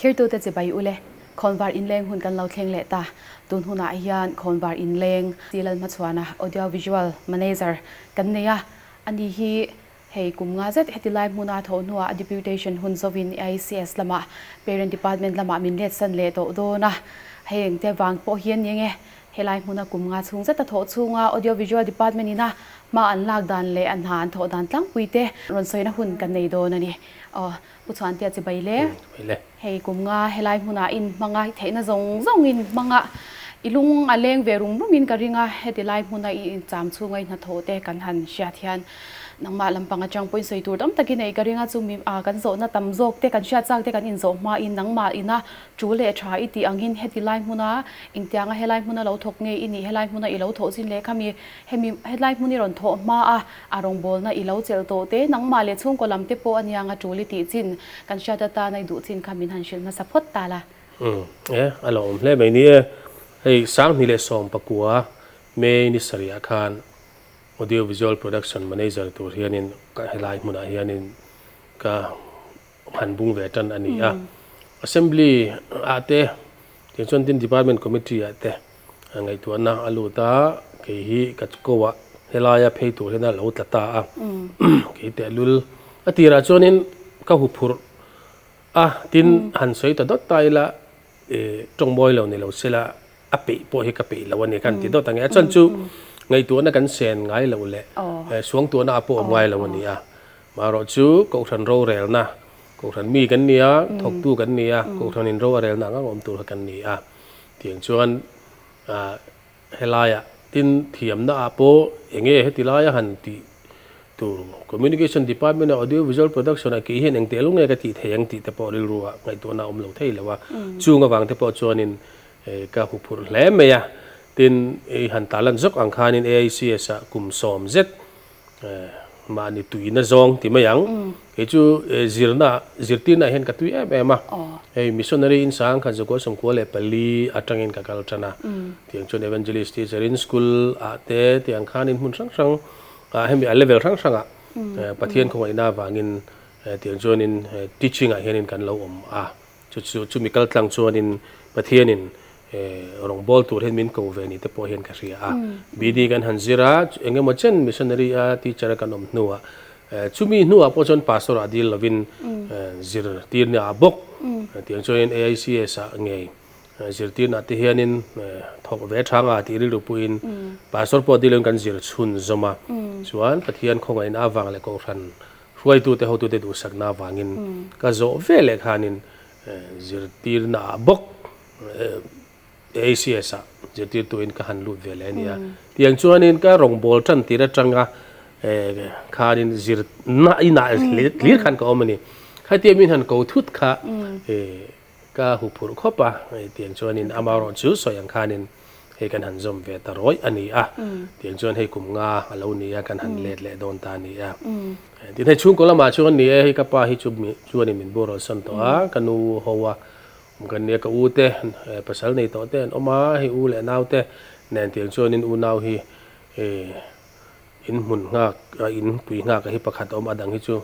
Thirtute chibai ule, Khawnvar inleng hun kan lo thleng leh ta. Tun hunah hian Khawnvar inleng Lalhmachhuana Audio Visual Manager kan nei a, ani hi Hei kum nga zet heti lai hmuna thawh hnuah a deputation hun zovin AICS lamah Parent Department lamah min let san leh tawh dawn a. Hei engte vang pawh hi a ni ange? Helai hmuna kum nga chhung zeta thawh chhunga Audio Visual Department ina hma an lak dan leh an hna an thawh dan tlangpui te rawn sawina hun kan nei dawn a ni. Aw, Pu Chhuantea chibai le. Hei kum nga helai hmunah in hmanga i theihna zawng zawng in hmanga i lung a leng ve rum rum in ka ring a, heti lai hmuna i incham chhunga i hnathawh te kan han hriat hian nangmah lampang atang pawhin sawi tur tam takin ei ka ring a, chumi ah kan zawhna tam zawk te kan hriat chak te kan inzawh hmain nangmah ina tul leh tha i tih angin heti lai hmuna engtianga helai hmuna lo thawk nge i nih, helai hmuna i lo thawh zin leh khami hemi helai hmun i rawn thawh hma a A rawngbawlna i lo chelh tawh te, nangmah leh chhungkaw lam te pawh a nia nga tul i tih chin, kan hriat atana i duh chin kha min han hrilh hmasa phawt ta la. Umm e, a lo awm hle mai ni e. Hei 2019 May ni sarih ah khan Audio Visual Production Manager tur hianin ka helai hmunah hianin ka han bung ve tan a ni a. Assembly ah te, tiang chuan tin Department Committee ah te Ngaihtuahna a lut a, kei hi ka ko ah helaia phei tur hian a lo tla ta a, kei tehlul a tirah chuanin ka hu phurh a, tin han sawi ta dawt ta ila tawng mawi lo ni lo sela a peih pawh hi ka peih lo a ni khan ti dawt ang e, a chuan chu ngaihtuahna kan sen ngai lo leh suangtuahna a pawh awm ngai lo a ni a, marawh chu Kohhran rorelna, Kohhran mi kan ni a, thawktu kan ni a, Kohhranin ro a relna ang ang awm tur kha kan ni a. Tiang chuan helaiah tin thiamna ah pawh eng nge heti laia han tih tur Communication Department ah Audio Visual Production ah kei hian eng tel nge ka tih thei ang tih te pawh rilru ah ngaihtuahna a awm lo thei lo a. Chung avang te pawh chuanin ka huphurh hle mai a. Tin i han tarlan zawk ang khanin AICS ah kum 70 Mahni tuina zawng ti mai ang. Kei chu zirna, zirtirna hian ka tui em em a. Hei missionary in sang khan zakua 94 atangin ka kal tan a. Tiang chuan evangelist teacher in school ah te tiang khanin hmun hrang hrang ah hemi a level hrang hrang ah Pathian khawngaihna avangin tiang chuanin teaching ah hianin kan lo awm a. Chu chu chumi kal tlang chuanin Pathianin rawngbâwl tur hian min ko ve ni te pawh hian ka hria a. BD kan han zir a, eng emaw chen missionary a teacher a kan awm hnuah chumi hnuah pawh chuan pastor ah dil lovin zirtirna ah bawk tiang chuanin AICS ah ngei zirtirna te hianin thawk ve tha nga tih rilru puiin pastor pawh dil lovin kan zir chhunzawm a. Chuan Pathian khawngaihna avang leh kohhran Hruaitute hotute duhsakna avangin ka zawh ve leh khanin zirtirna ah bawk ACS ah zirtirtuin ka han lut ve leh a ni a. Tiang chuanin ka rawngbâwl tan tir atanga khanin zirna inah hlir khan ka awm a ni. Khatia min han ko thut kha Ka hu phurh khawp a, tiang chuanin amaherawh chu sawi ang khanin hei kan han zawm ve ta rawih a ni a, tiang chuan hei kum nga a lo ni a, kan han let leh dawn ta a ni a. Tin hei chhungkaw lamah chuan ni e, hei ka pa hi chu chuanin min buarawlsan tawh a, ka nu ho a awm kan nia, ka u te pasal nei tawh te an awm a, hei u leh nau te nen tiang chuanin unau hi in hmun nghak in pui nghak hi pakhat a awm a, dang hi chu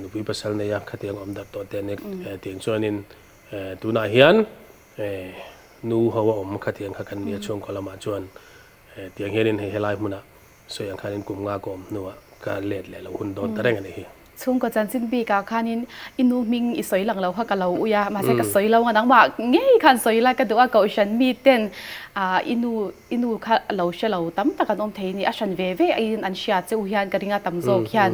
Nupui pasal nei a khatiang awm darh tawh te a ni. Tiang chuanin tunah hian nu ho a awm khatiang kha kan nia chhungkaw lamah chuan tiang hianin hei helai hmunah sawi ang khanin kum nga ka awm hnuah ka let leh lo hun dawn ta reng a nih hi. Chhungkaw chanchin bikah khanin i nu hming i sawi lang lo kha ka lo ui a, mahse ka sawi lo ang a, nangmah ngei khan sawi la ka duh a, kohhran miten i nu I nu kha lo hre lo tam tak an awm thei ni, a hran ve ve aiin an hria che u hian ka ring a tam zawk hian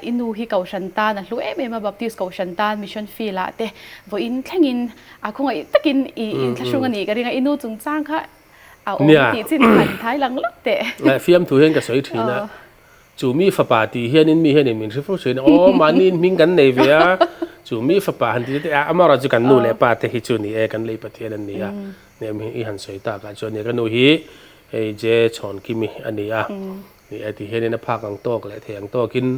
i nu hi kohhran tan a hlu em em a, Baptist kohhran tan mission field ah te vawiin thlengin a khawngaih takin i inthlahrung a nih ka ring a, i nu chungchang kha a awm tih chin han thai lang lawk teh. Fiamthu hian ka sawi thin a, chu mi fapa tih hianin mi hianin min hre fo thin a, aw mahniin hming kan nei ve a, chu mi fapa han ti te a, amaherawhchu chu kan nu leh pa te hi chu ni e, kan lei Pathian an ni a. Hnem hi i han sawi tak ah chuan nia ka nu hi hei je chhawn kimi a ni a, ni e ti hianin a phak ang tawk leh thei ang tawkin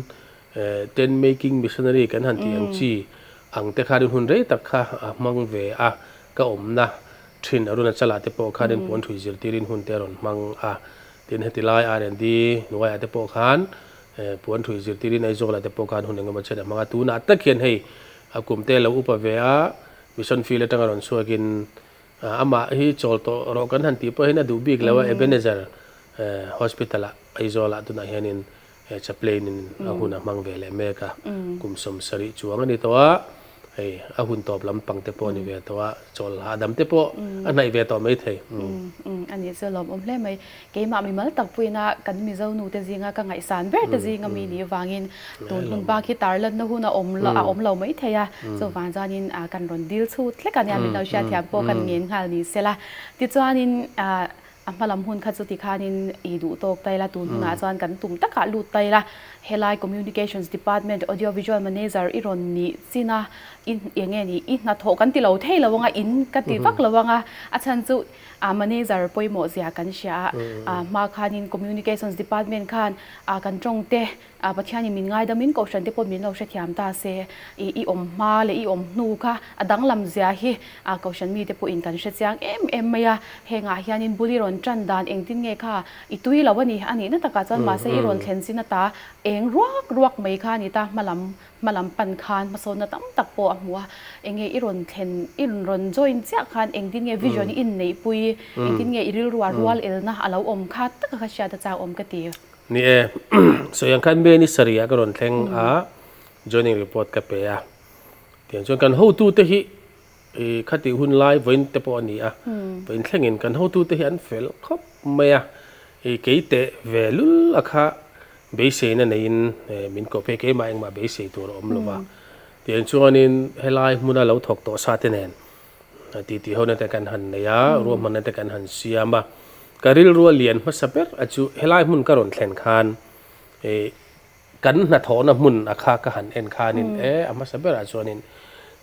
tent making missionary kan han tih ang chi ang te khanin hun rei tak kha a hmang ve a, ka awmna thin Arunachala te pawh khanin puan thui zirtirin hun te a rawn hmang a, tin heti lai R&D hnuaiah te pawh khan puan thui zirtirin Aizawlah te pawh khan hun engemaw chen a hmang a, tunah tak hian hei a kum te a lo upa ve a. Mission Field atanga rawn chhuakin amah hi chawl tawh rawh kan han tih pawh hian a duh bik lo a, Ebenezer Hospital ah Aizawl ah tunah hianin Chaplain in a hun a hmang ve leh mek a, kum 70 chuang a ni tawh a, hei a hun tawp lampang te pawh a ni ve tawh a, chawl hahdam te pawh a hnaih ve tawh maithei. A nih chu lawmawm hle mai. Keimah mimal tak puiina kan Mizo nu te zinga ka ngaihsan ber te zinga mi nih vangin tun hun bak hi tarlanna hun a awm a awm lo maithei a, chuvang chuanin kan rawn dil chhut hlek a nia min lo hriatthiam pawh kan ngen nghal ni sela. Tichuanin a hma lam hun kha chu tikhanin i duh tawk ta ila tun hunah chuan kan tum takah lut ta ila helai Communications Department Audio Visual Manager i rawn nih chin a i eng nge ni i hnathawh kan ti lo thei lo anga in ka ti vak lo anga a chhan chu A manager pawimawh zia kan hria a, a hma khanin Communications Department khan a kan tawng te Pathianin min ngaidamin Kohhran te pawh min lo hrethiam ta se, i i awm hma leh i awm hnu kha a danglam zia hi a Kohhran mite pawhin kan hre chiang em em mai a. Hengah hianin bul i rawn tan dan engtin nge kha i tui lo a ni, a nihna takah chuan mahse i rawn thlen chin ata eng ruak ruak mai kha a ni ta, hmalam Hma lam pan khan hmasawnna tam tak pawh a hmu a, enge i rawn thlen, i rawn join chiah khan engtin nge vision i inneihpui, engtin nge i rilrua rual elna a lo awm kha taka kha hriat a chak awm ka ti. Ni e, sawi ang khan May ni sarih ah ka rawn thleng a, joining report ka pe a, tiang chuan kan hotute hi i khatih hun lai vawiin te pawh a ni a, vawiin thlengin kan hotute hi an fel khawp mai a, i kei teh ve lul a kha Beiseina neiin min koh phei keimah engmah beisei tur a awm lo va. Tiang chuanin helai hmuna lo thawk tawh sa te nen titi hona te kan han nei a, ruahmanna te kan han siam a. Ka rilrua lian hmasa ber a chu helai hmun ka rawn thlen khan kan hnathawhna hmun a kha ka han en khanin e a hmasa berah chuanin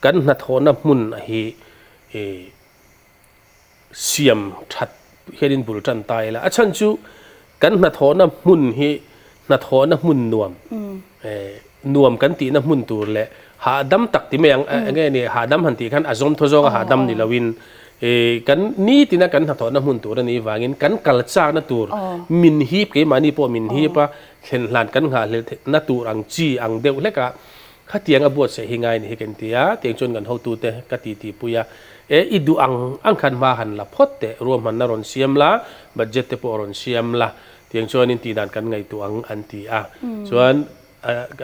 kan hnathawhna hmun a hi siam that hianin bul tan ta ila. A chhan chu kan hnathawhna hmun hi hnathawhna hmun nuam, nuam kan tihna hmun tur leh hahdam tak ti mai ang, enge ni hahdam han tih khan a zawm thaw zawnga hahdam ni loin kan nitina kan hnathawhna hmun tur a nih vangin kan kal chakna tur min hip keimahni pawh min hip a, thlen hlan kan nghahhlelh na tur ang chi ang deuh hlek a Khatiang a buatsaih hi ngai ni hi kan ti a, tiang chuan kan hotute ka titi pui a, e i duh ang ang khan hma han la phawt teh, ruahmanna rawn siam la, budget te pawh rawn siam la, tiang chuanin tih dan kan ngaihtuah ang an ti a. Chuan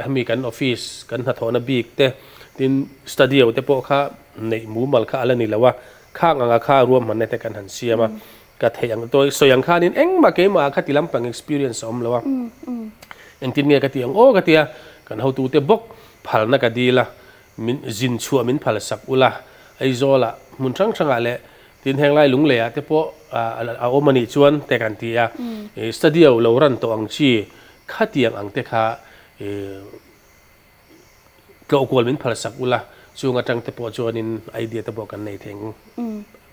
hemi kan office kan hnathawhna bik te, tin studio te pawh kha neih mumal kha a la ni lo a, khang anga kha ruahmanna te kan han siam a, ka theih ang tawi sawi ang khanin engmah keimah ah kha ti lampang experience a awm lo a, engtin nge ka ti ang aw ka ti a, kan hotute bawk phalna ka dil a, min zin chhuah min phal sak ula, Aizawl ah hmun hrang hrang ah leh tin heng lai Lunglei ah te pawh a awm a nih chuan te kan ti a, studio lo ran tawh ang chi khatiang ang te kha Tlawh kual min phal sak ula, chung atang te pawh chuanin idea te pawh kan nei thei ang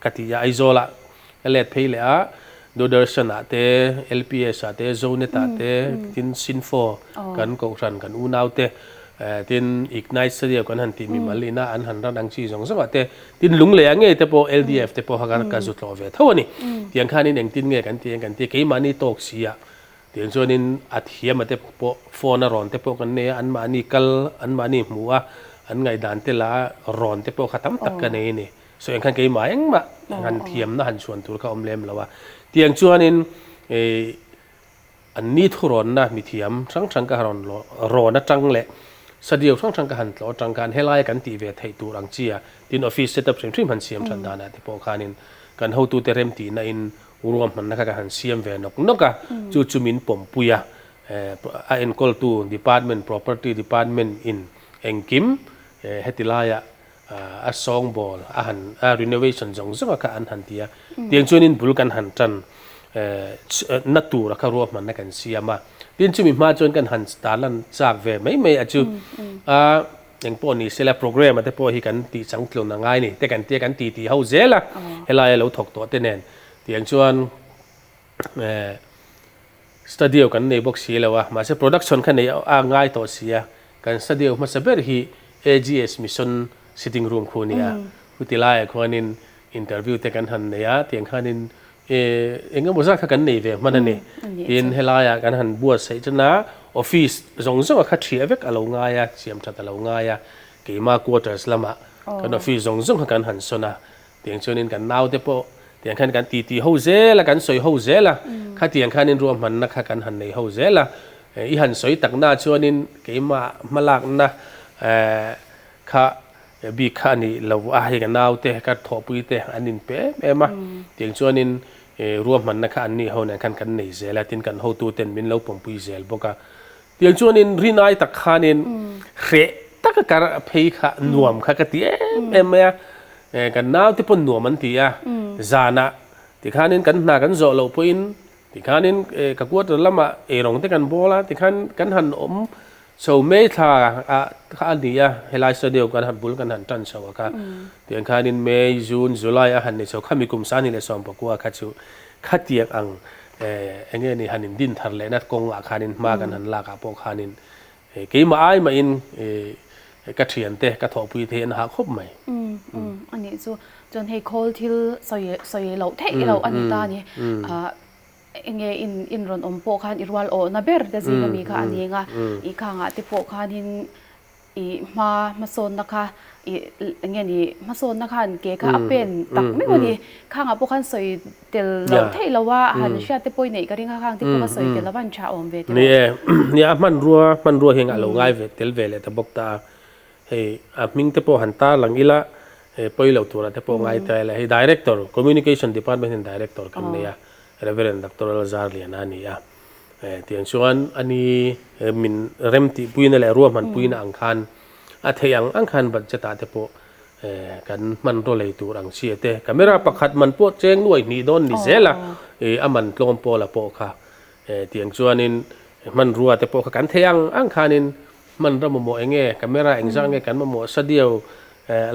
ka ti a. Aizawl ah ka let phei leh a, Doordarshan ah te, LPS ah te, Zonet ah te, tin Sinfo kan kohhran kan unau te, tin Ignite Studio kan han tih mimal ina an han ran ang chi zawng zawng ah te, tin Lunglei ah ngei te pawh LDF te pawh kha ka zu tlawh ve tho a ni. Tiang khanin engtin nge kan ti ang kan ti a, keimahni tawk si ah Tiang chuanin a thiam a te pawh phone a rawn te pawh kan nei a, anmahni kal, anmahni hmu a, an ngaihdan te la rawn te pawh kha tam tak ka nei a ni. So engkhan keimah engmah han thiamna han chhuan tur kha awm lem lo a. Tiang chuanin an ni thurawnna mithiam hrang hrang ka rawn rawn atang leh sadio hrang hrang ka han tlawh atang khan helaia kan tih ve theih tur ang chi a, tin office setup hrim hrim han siam that danah te pawh khanin kan hotute remtihna in Ruahmanna kha ka han siam ve nawk nawk a, chu chu min pawmpui a, a enkawltu department, property department in engkim heti laiah a sawngbawl a han a renovation zawng zawng a kha an han ti a, tiang chuanin bul kan han tan na tur a kha ruahmanna kan siam a, tin chumi hma chuan kan han tarlan chak ve mai mai a chu a. Engpawh ni sela programme te pawh hi kan tih changtlun a ngai ni te kan tia kan ti tih ho zel a, helai a lo thawk tawh te nen tiang chuan studio kan nei bawk si lo a, mahse production kha nei a ngai tawh si a, kan studio hmasa ber hi AGS Mission sitting room khu a ni a, chuti laiah khuanin interview te kan han nei a, tiang khanin eng emaw zat kha kan nei ve hman a ni. Tin, helaiah kan han buatsaih tan a, office zawng zawng a kha thiah vek a lo ngai a, siam that a lo ngai a. keima quarters lamah kan office zawng zawng kha kan han sawn a, tiang chuanin kan naute pawh tiang khan kan titi ho zel a, kan sawi ho zel a, khatiang khanin ruahmanna kha kan han nei ho zel a, i han sawi takna chuanin keimah hmalakna kha bik kha a nih lo a, hei ka naute ka thawhpui te an inpe em em a, tiang chuanin ruahmanna kha an nih ho nen khan kan nei zel a, tin kan hotuten min lo pawmpui zel bawk a. Tiang chuanin rinai tak khanin hreh taka kar phei kha nuam kha ka ti em em mai a, kan naute pawn nuam an ti a, zanah tikhanin kan hna kan zawh loh pawhin tikhanin ka quarter lamah eirawng te kan bawl a, tikhan kan han awm chho mai thla ah kha a ni a, helai studio kan han bul kan han tan chho a kha, tiang khanin May, June, July a han ni chho khami kum 2019 kha chu khatiang ang Eng nge ni han in din thar lehna kawngah khanin hma kan han lakah pawh khanin keimah ai mahin ka thiante ka thawhpui te hi an hah khawp mai. Umm a nih chu. Chuan hei khawl thil sawi sawi loh theih loh a ni ta a ni. Eng nge in in rawn awm pawh khan i rual awhna ber te zinga mi kha a ni ang a, i khangah te pawh khanin I hma hmasawnna kha i eng nge ni hmasawnna khan ke kha a pen tak meuh a ni. Khangah pawh khan sawi tel loh theih lo a, han hriat te pawh i neih ka ring a, khang te pawh kha sawi tel a van tha awm ve tiraw. Ni e, nia a hmanrua hmanrua hi a lo ngai ve tel ve leh ta bawk ta a, hei a hming te pawh han tar lang ila pawi lo turah te pawh ngai ta ila, hei Director, Communication Department hian Director kan nei a, Reverend Doctor Lalzarliana a ni a. Tiang chuan a ni min rem tihpuina leh ruahmanpuina ang khan a theih ang ang khan budget ah te pawh kan hmanraw lei tur ang chi te camera pakhat man pawh cheng nuai hnih dawn ni zel a a man tlawm pawla pawh kha tiang chuanin hmanrua te pawh kha kan theih ang ang khanin hmanraw mamawh eng nge camera engzah nge kan mamawh sadio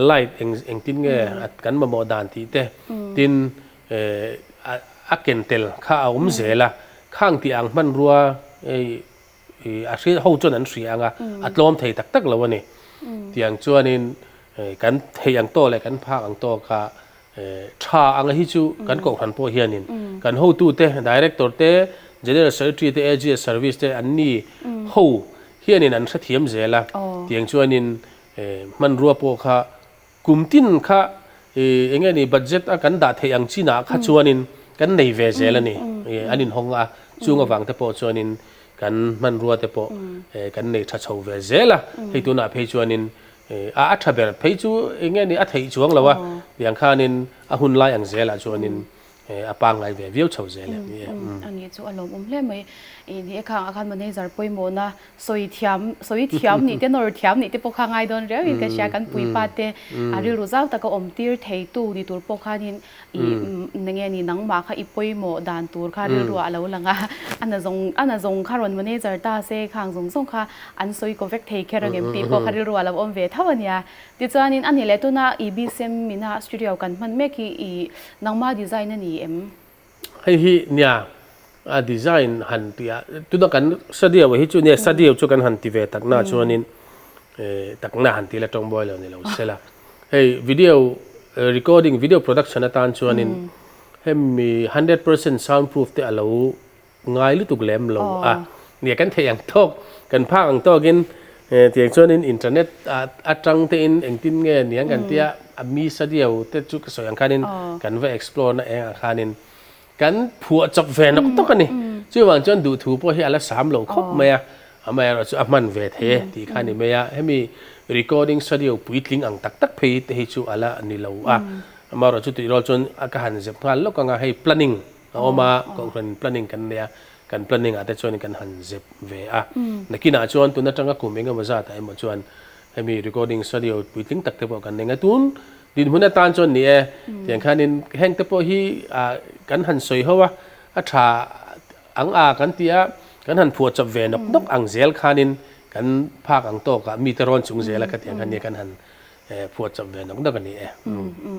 light eng engtin nge kan mamawh dan tih te tin a ken tel kha a awm zel a, khang tih ang hmanrua a hria ho chuan an hria ang a, a tlawm thei tak tak lo a ni. Tiang chuanin kan theih ang tawk leh kan phak ang tawk kha tha ang hi chu kan kohhran pawh hianin kan hotute, Director te, General Secretary te, AGS Service te an ni ho hianin an hrethiam zel a, tiang chuanin hmanrua pawh kha Kum tin kha eng nge ni budget a kan dah theih ang chinah kha chuanin kan nei ve zel a ni. An inhawng a, chung avang te pawh chuanin kan hmanrua te pawh kan nei tha chho ve zel a. Hei tunah phei chuanin a tha ber phei chu eng nge ni a theih chuang lo a, tiang khanin a hun lai ang zelah chuanin a pangngai ve viau chho zel em ni e. A nih chu a lawmawm hle mai. I ni e khang ah khan manager pawimawhna sawi thiam sawi thiam nih te nawr thiam nih te pawh kha ngai dawn riau in ka hria kan puipa te a rilru zau taka awm tir thei tu ni tur pawh khanin i nge ni nangmah kha i pawimawh dan tur kha rilru ah a lo lang a a na zawng a na zawng kha rawn manager ta se khang zawng zawng kha an sawi kaw vek thei kher angem tih pawh kha rilru ah a lo awm ve tho a nia. Tichuanin a ni leh tuna i BSM mina studio kan hman mek hi i nangma design a ni em? Hei hi nia a design han tih ah tuna kan studio hi chu nia studio chu kan han ti ve takna chuanin takna han ti la tawng buai lo ni lo sela hei video recording video production atan chuanin hemi 100% sound proof te a lo ngai lutuk lem lo a nia kan theih ang tawk kan phak ang tawkin tiang chuanin internet atang te in engtin nge niang kan tia a mi sadio te chu ka sawi ang khanin kan va explore na eng ang khanin kan phuah chawp ve nawk tawk a ni chuvang chuan duhthu pawh hi a la sam lo khawp mai a amaherawh chu a hman ve thei e tih kha a ni mai a hemi recording studio puitling ang tak tak phei te hi chu a la ni lo a amaherawh chu tih rual chuan ka han zep nghal lawk ang a hei planning A awm a, Kohhran planning kan nei a, kan planning ah te chuan kan han zep ve a. Nakinah chuan tun atanga kum eng emaw zatah emaw chuan hemi recording studio puitling tak te pawh kan nei ngai. Tun dinhmun atan chuan ni e, tiang khanin heng te pawh hi kan han sawi ho a, a tha ang a kan ti a, kan han phuah chawp ve nawk nawk ang zel khanin kan phak ang tawkah mite rawn chung zel a khatiang khan nia kan han Phuah chawp ve nawk nawk a ni e.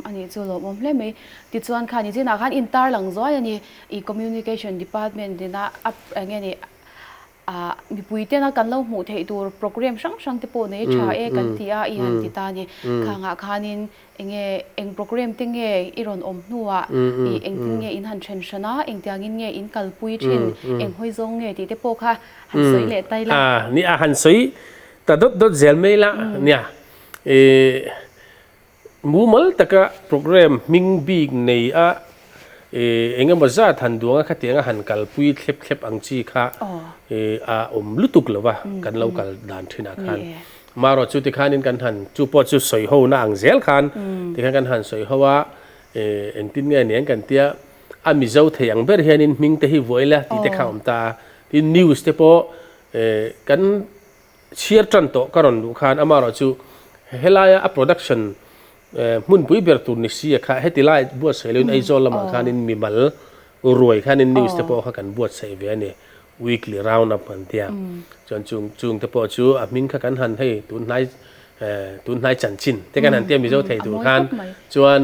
A nih chu lawmawm hle mai. Tichuan kha nichinah khan intar lang zuai a ni. I Communication Department ina a eng nge ni ah mipui tena kan lo hmuh theih tur program hrang hrang te pawh nei tha e kan ti a i han ti ta a ni. Khangah khanin eng nge eng program te nge i rawn awm hnuah i engtin nge in han then hran a, engtiangin nge in kalpui thin, eng hawi zawng nge tih te pawh kha han sawi leh ta ila. Nia han sawi ta dawt dawt zel mai la nia. Eh mumal taka program hming bik nei a eh engemaw zat han duang a khatiang a han kalpui thlep thlep ang chi kha eh a awm lutuk lo va kan lo kal dan thinah khan. Marawh chu tikhanin kan han chu pawh chu sawi ho na ang zel khan tikhan kan han sawi ho a eh engtin nge aniang kan tia a Mizo thei ang ber hianin hming te hi vuah ila tih te kha a awm ta a. Tin news te pawh eh kan Chhiar tan tawh ka rawn luh khan amaherawh chu helaia a production hmunpui ber tur ni si a kha heti lai buatsaih loin Aizawl lamah khanin mimal ruai khanin news te pawh kha kan buatsaih ve a ni, weekly round up kan tia. Chuan chung chung te pawh chu a hming kha kan han hei tunhnai tunhnai chanchin te kan han tia Mizo thei tur khan chuan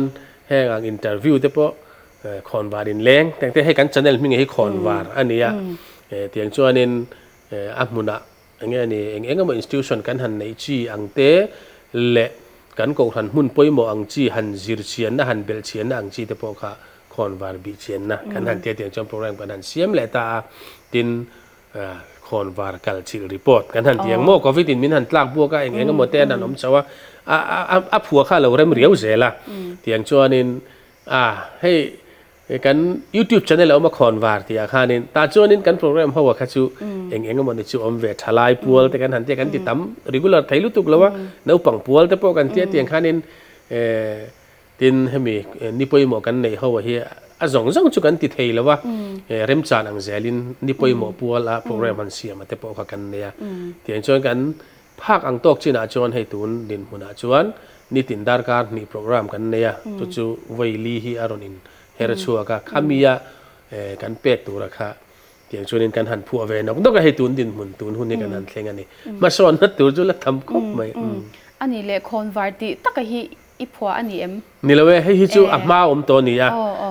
heng ang interview te pawh khawnvar inleng teng te hei kan channel hming hi khawnvar a nia tiang chuanin a hmunah Eng nge ni, eng eng emaw institution kan han neih chi ang te leh kan kohhran hmun pawimawh ang chi han zir chianna, han belh chianna ang chi te pawh kha khawnvar bih chianna kan han tia tiang chuan program kan han siam leh ta a. Tin, khawnvar kal chilh report kan han ti ang maw, Covid in min han tlak buak a, eng eng emaw te an han awm chho a, a phua kha a lo rem riau zel a. Tiang chuanin, a hei Kan YouTube channel a awm a khawnvar tih ah khanin tah chuanin kan program ho ah kha chu eng eng emawni chu awm ve thalai pual te kan han tia kan ti tam regular thei lutuk lo a naupang pual te pawh kan tia tiang khanin eh tin hemi ni pawimawh kan neih ho ah hi a zawng zawng chu kan ti thei lo a remchan ang zelin ni pawimawh pual a program han siam a te pawh kha kan nei a tiang chuan kan Phak ang tawk chinah chuan hei tun dinhmunah chuan nitin darkar hnih program kan nei a, chu chu vawi li hi a rawn in her chhuak a, khamia kan pek tura kha tiang chuanin kan han phuah ve nawk nawk a, hei tun dinhmun tun hun hi kan han thleng a ni. Hmasawnna tur chu la tham khawp mai. A nih leh khawnvar tih taka hi i phuah a ni em? Ni lo e, hei hi chu a hma awm tawh a ni a,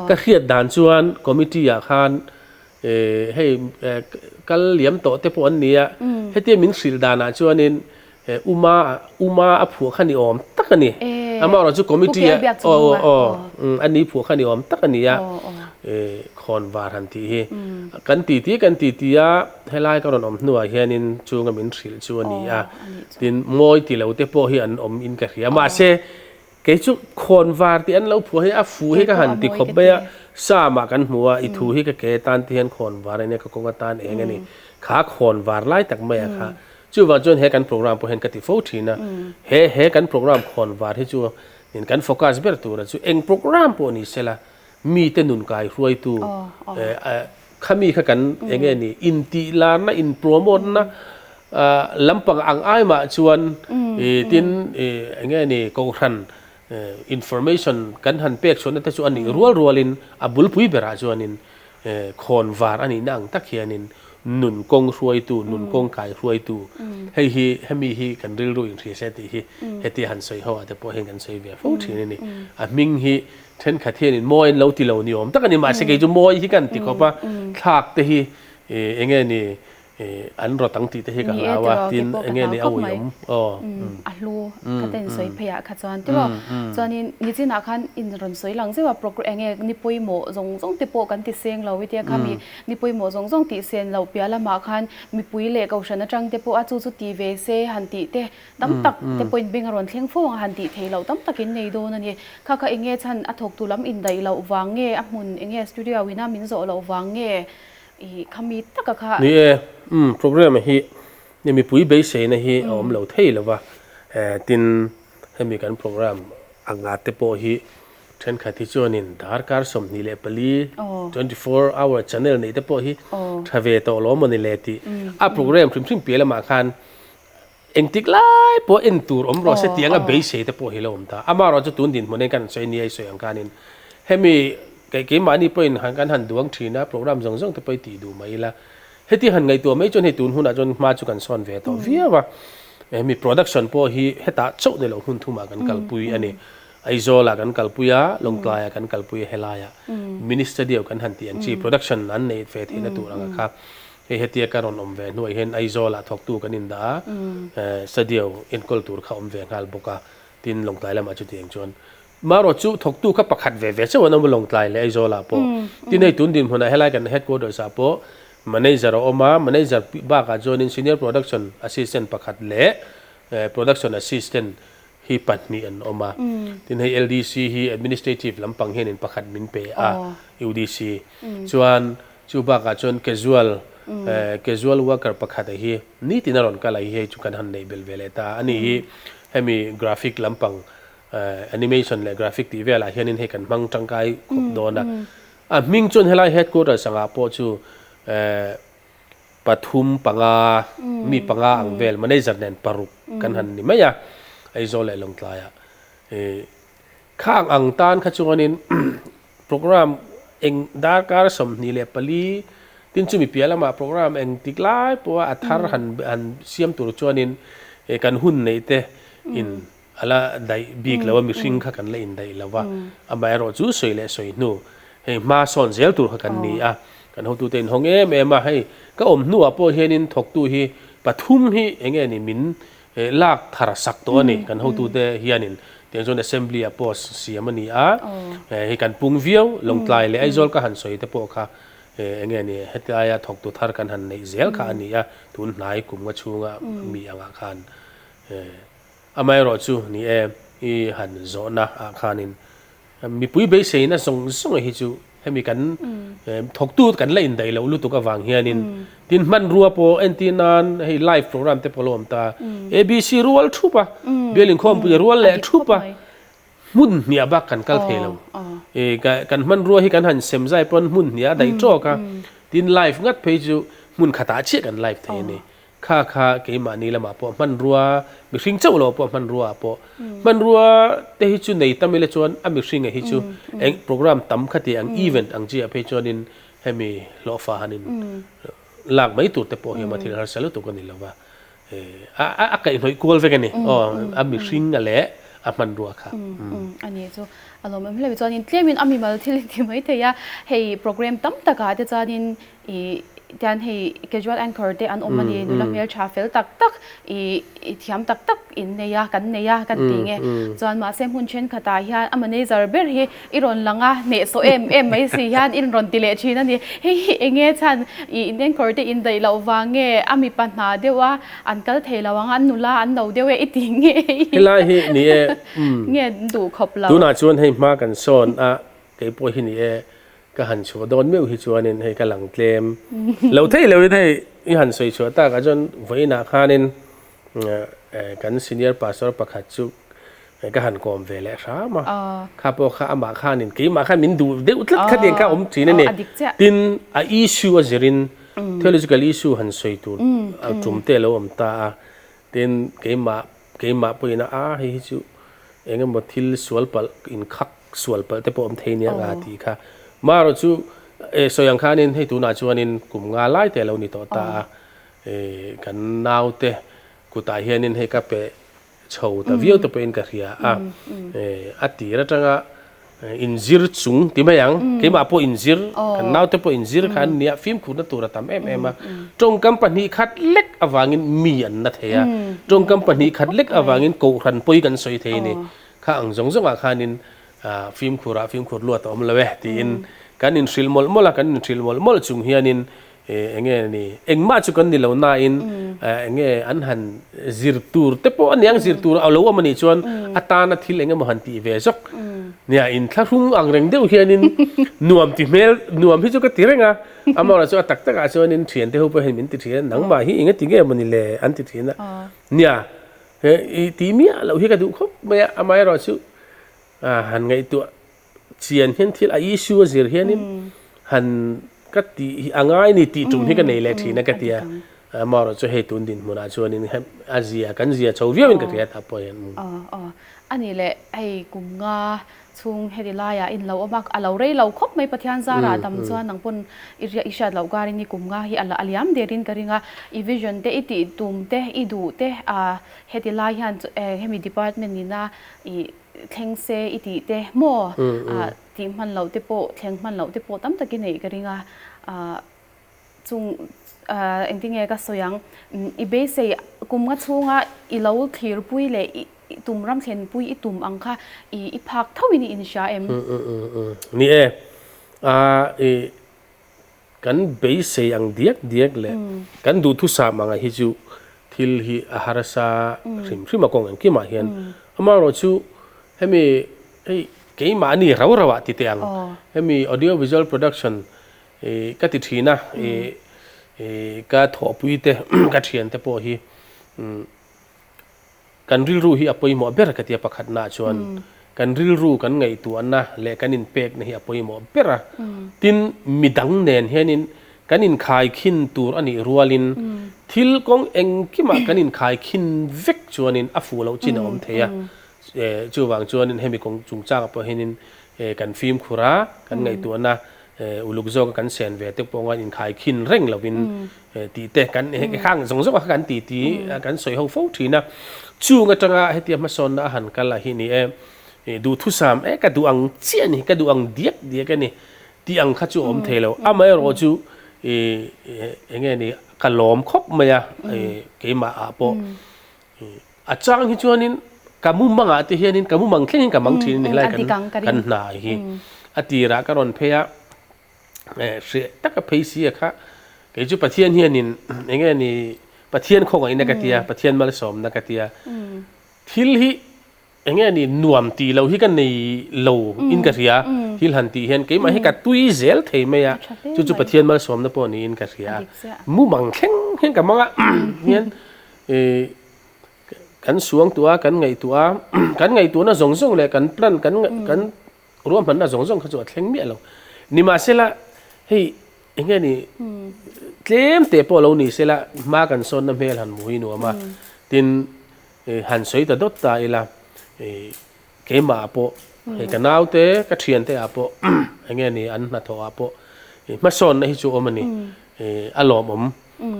ka hriat dan chuan committee ah khan Hei kal liam tawh te pawh an ni a, hetia min hrilh danah chuanin Uma Uma a phuah kha ni awm tak a ni. Amaherawh chu committee a aw aw a ni phuah kha ni awm tak a ni a, khawnvar han tih hi. Kan ti ti kan ti ti a, helai ka rawn awm hnuah hianin chunga min hrilh chu a ni a, tin mawi ti lo te pawh hi an awm in ka hria. Mahse Kei chu khawnvar tih an lo phuah hi a fuh hi ka han ti khawp mai a, Sam ah kan hmu a, i thu hi ka ke atan te hian khawnvar a nia, ka kawng atan eng a ni, kha khawnvar lai tak mai a kha. Chuvang chuan he kan program pawh hian ka ti fo thin a, he he kan program khawnvar hi chu in kan focus ber tura chu eng program pawh ni sela mite nun kai hruaitu Khami kha kan eng nge ni intih larna in promote na lampang ang ai mah chuan tin eng nge ni kohhran information kan han pek chhuahna te chu a nih rual rualin a bulpui berah chuanin khawnvar a nihna ang tak hianin nun kawng hruaitu nun kawng kai hruaitu hei hi hemi hi kan rilru inhria se tih hi hetia han sawi ho ah te pawh hian kan sawi ve fo thin a ni. A hming hi Thenkhat hianin mawi an lo ti lo ni awm tak a ni, mahse kei chu mawi hi ka han ti khawp a, thlak te hi eng nge ni an rawt ang tih te hi ka hlau a, tin eng nge ni a ui awm aw. A hlu kha te in sawi phei ah kha chuan tiraw, chuanin nichinah khan in rawn sawi lang zeuh a progr eng nge ni pawimawh zawng zawng te pawh kan ti seng lo i tia khami ni pawimawh zawng zawng tih sen loh piah lamah khan mipui leh kohhran atang te pawh a chu chu ti ve se han tih te Tam tak te pawhin beng a rawn thleng fo ang a han tih theih loh tam takin nei dawn a ni. Kha kha eng nge chhan a thawktu lam indaih loh vang nge a hmun eng nge studio ina min zawh loh vang nge i khami taka kha. Ni e, umm program hi ni mipui beiseina hi a awm lo thei lo va, tin hemi kan program anga te pawh hi thenkhat hi chuanin darkar 24, 24 hour channel neih te pawh hi tha ve tawh lo maw ni le tih a program hrim hrim piah lamah khan Engtik lai pawh en tur awm rawh se tih anga beisei te pawh hi lo awm ta. Amaherawh chu tun dinhmun hian kan sawi nia i sawi ang khanin hemi kei keimahni pawhin han kan han duang thin a, program zawng zawng te pawh i tih duh mai ila. Heti han ngaihtuah mai chuan hei tun hunah chuan hma chu kan sawn ve tawh viau a. Hemi production pawh hi hetah chauh ni lo hmun thumah kan kalpui a ni. Aizawlah kan kalpui a, Lawngtlaiah kan kalpui a helaiah mini studio kan han tih ang chi production an neih ve theihna tur anga kha Hei hetia ka rawn awm ve hnuai hian Aizawlah thawktu kan indah a, studio enkawl tur kha awm ve nghal bawk a, tin Lawngtlai lamah chutiang chuan marawh chu thawktu kha pakhat ve ve chauh an awm a Lawngtlai leh Aizawlah pawh. Tin hei tun dinhmunah helai kan headquarters ah pawh manager a awm a, manager bakah chuanin senior production assistant pakhat leh production assistant. hi pahnih an awm a. Tin hei LDC hi administrative lampang hianin pakhat min pe a, UDC. Chuan chu bakah chuan casual casual worker pakhat a hi nitin a rawn kal a hi hei chu kan han neih belh ve leh ta a. Ani hi hemi graphic lampang animation leh graphic tih velah hianin hei kan hmang tangkai khawp dawn a. A hming chuan helai headquarters angah pawh chu pathum panga mi panga ang vel manager nen paruk kan han ni mai a, Aizawl leh Lawngtlaiah. Khang ang tan kha chuanin program eng darkar 24 tin chumi piah lamah program eng tik lai pawha a thar han han siam tur chuanin kan hun neih te in A la daih bik lo a, mihring kha kan la indaih lo a, amaherawh chu sawi leh sawi hnu hei hma sawn zel tur kha kan ni a, kan hotute in hawng em em a, hei ka awm hnuah pawh hianin thawktu hi pathum hi eng nge ni min lak thar sak tawh a ni, kan hotute hianin tiang chuan assembly ah post siam a ni a, hei kan pung viau Lawngtlai leh Aizawl ka han sawi te pawh kha eng nge ni hetiaia thawktu thar kan han neih zel kha a ni a, tun hnai kum nga chhunga mi angah khan. Amaherawh chu ni e, i han zawhna ah khanin mipui beiseina zawng zawng hi chu hemi kan thawktu kan la indaih loh lutuk avang hianin tin hmanrua pawh entir nan hei live program te pawh a lo awm ta, ABC rual thup a, bial inkhawmpui rual leh thup a, hmun hniah bak kan kal thei lo. Kan hmanrua hi kan han sem zai pawn hmun hniah a daih tawk a, tin live ngat phei chu hmun khatah chiah kan live thei a ni. Kha kha keimahni lamah pawh hmanrua, mihring chauh lo pawh hmanrua ah pawh. Hmanrua te hi chu nei tam ila chuan a mihringa hi chu eng program tam kha ti ang event ang chi ah phei chuanin hemi hlawhfa hanin lak mai tur te pawh hi a thil harsa lutuk a ni lo va. A kaihhnawih kual vek a ni. Aw a mihringa leh a hmanrua kha. A ni chu a lawmawm hle mai. Chuanin tlemin a mimal thil ti mai thei a, hei program tam takah te chuanin I tian hei casual anchor te an awm a ni, nula hmeltha fel tak tak i i thiam tak tak in nei a, kan nei a kan ti nge. Chuan mahse hmun thenkhatah hian a manager ber hi i rawn lang a, hnehsawh em em mai si hian i rawn ti leh thin a ni. Hei hi eng nge chhan i in anchor te in daih loh vang nge a mipa hna deuh a an kal thei lo ang a, an nula an lo deuh e i ti nge Helai hi ni e, nge duh khawp lo. Tunah chuan hei hma kan sawn a, kei pawh hi ni e. Ka han chhuah dawn meuh hi chuanin hei ka lang tlem lo thei loin hei i han sawi chhuah takah chuan vawiinah khanin kan senior pastor pakhat chu ka han kawm ve leh hram a, kha pawh kha amah khanin keimah khan min duh deuh tlat kha tiang kha a awm thin a ni. Tin, a issue a zirin theological issue han sawi tur a tum te a lo awm ta a, tin keimah keimah pawhin a hei hi chu eng emaw thil sual palh inkhak sual palh te pawh awm thei nia nga tih kha. Marawh chu e sawi ang khanin hei tunah chuanin kum nga lai te a lo ni tawh ta a, e kan naute kutah hianin hei ka pe chho ta viau te pawhin ka hria a, e a tir atanga inzir chung ti mai ang, keimah pawh inzir, kan naute pawh inzir kha an nia, fimkhurna tur a tam em em a, tawngkam pahnih khat lek avangin mi an na thei a, tawngkam pahnih khat lek avangin kohhran pawi kan sawi thei a ni. Kha ang zawng zawngah khanin fimkhurah fimkhur luat a awm lo e tiin kan inhrilh mawlh mawlh a, kan inhrilh mawlh mawlh chung hianin eng nge ni engmah chu kan ni lo nain eng nge an han zir tur te pawh a ni ang, zir tur a lo awm a nih chuan a tana thil eng emaw han tih ve zawk nia inthlahrung ang reng deuh hianin nuam ti hmel nuam hi chu ka ti reng a, amaherawhchu a tak takah chuanin thiante ho pawh hian min ti thin a, nangmah hi eng nge ti nge maw ni le an ti thin a nia. He i ti miah loh hi ka duh khawp mai a, amaherawh chu han ngaihtuah chian hian thil a issue a zir hianin han ka tih hi a ngai ni tih tum hi ka nei leh thin a ka ti a, amaherawh chu hei tun dinhmunah chuanin a zia kan zia chho viau in ka hria ta pawh hian. Aw a nih leh hei kum nga Chhung heti laiah in lo awm a, a lo rei lo khawp mai Pathian zarah dam chuan nang pawn i i hriat loh karin i kum nga hi a a liam derin ka ring a, i vision te i tih tum te i duh te ah heti lai hian hemi department ina i thleng se i tih te maw ah tih hman loh te pawh thleng hman loh te pawh tam takin neih ka ring a ah chung engtinge ka sawi ang i beisei kum nga chhunga i lo thlirpui leh i tum ram thlenpui i tum ang kha i i phak tho in i inhria em? Ni e, a i kan beisei ang diak diak leh kan duhthusam anga hi chu thil hi a harsa hrim hrim a kawng engkimah hian. Amaherawhchu hemi hei keimahni rau rau ah ti teh ang hemi audio visual production ih ka ti thin a ih ih ka thawhpui te ka thian te pawh hi umm Kan rilru hi a pawimawh ber ka tia pakhatnaah chuan kan rilru kan ngaihtuahna leh kan inpekna hi a pawimawh ber a. Tin, midang nen hianin kan inkhaikhin tur a nih rualin thil kawng engkimah kan inkhaikhin vek chuanin a fuh loh chin a awm thei a. Chuvang chuanin hemi kawng chungchangah pawh hianin kan fimkhur a, kan ngaihtuahna uluk zawka kan sen ve te pawh ngain inkhaikhin reng lovin tih te kan khang zawng zawng kha kan ti ti kan sawi ho fo thin a. Chung atanga hetia hmasawnna a han kal a hi ni e, duhthusam e ka duh ang chiah a ni, ka duh ang diak diak a ni tih ang kha chu a awm thei lo. Amaherawh chu eng nge ni ka lawm khawp mai a keimah ah pawh A chang hi chuanin ka mumangah te hianin ka mumang thlengin ka mang thin a ni helai kan kan hna hi. A tirah ka rawn phei a, hreh taka phei si a kha kei chu Pathian hianin eng nge ni Pathian khawngaihna ka tia, Pathian malsawmna ka tia. Thil hi eng nge ni nuam tih loh hi ka nei lo in ka hria, thil han tih hian keimah hi ka tui zel thei mai a, chu chu Pathian malsawmna pawh niin ka hria. Mumang thleng hian ka mang a hian Kan suangtuah a, kan ngaihtuah a, kan ngaihtuahna zawng zawng leh kan plan kan kan ruahmanna zawng zawng kha chu a thleng miah lo. Nimahsela hei eng nge ni tlem teh pawh lo ni sela hma kan sawnna hmel han hmu hi nuam a, tin han sawi ta dawt ta ila Keimah ah pawh, hei ka naute, ka thiante ah pawh eng nge ni an hnathawh ah pawh hmasawnna hi chu awm a ni, a lawmawm.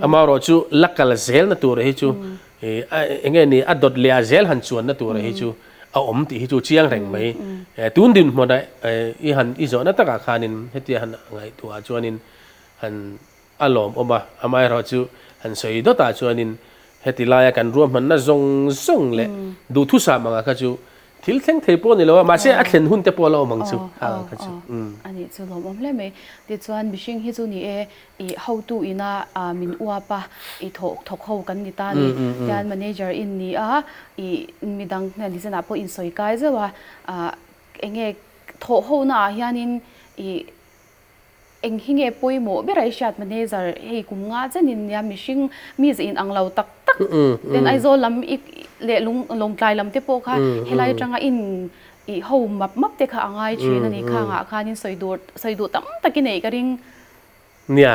Amaherawhchu la kal zelna tura hi chu eng nge ni a dawt leh a zel han chuanna tura hi chu a awm tih hi chu chiang reng mai. Tun dinhmun ah i han i zawhna takah khanin hetia han ngaihtuah ah chuanin han A lawmawm a, amaherawhchu han sawi dawtah chuanin heti laia kan ruahmanna zawng zawng leh duhthusam anga kha chu thil thleng thei pawh a ni lo a, mahse a thlen hun te pawh a la awm ang chu kha ang kha chu. A nih chu lawmawm hle mai. Tichuan mihring hi chu ni e, i hotu ina min uap a, i thawk thawk ho kan ni ta ni. Tian manager in ni a, i midang hnen nichinah pawh insawi kai zeuh a, eng nge thawh hona ah hianin i Eng hi nge pawimawh ber a i hriat manager hei kum nga chenin nia mihring mi ze in ang lo tak tak ten Aizawl lam i leh lung Lawngtlai lam te pawh kha helai atanga in i ho map map te kha a ngai thin a ni khangah khanin sawi dur sawi duh tam tak i neih ka ring. Nia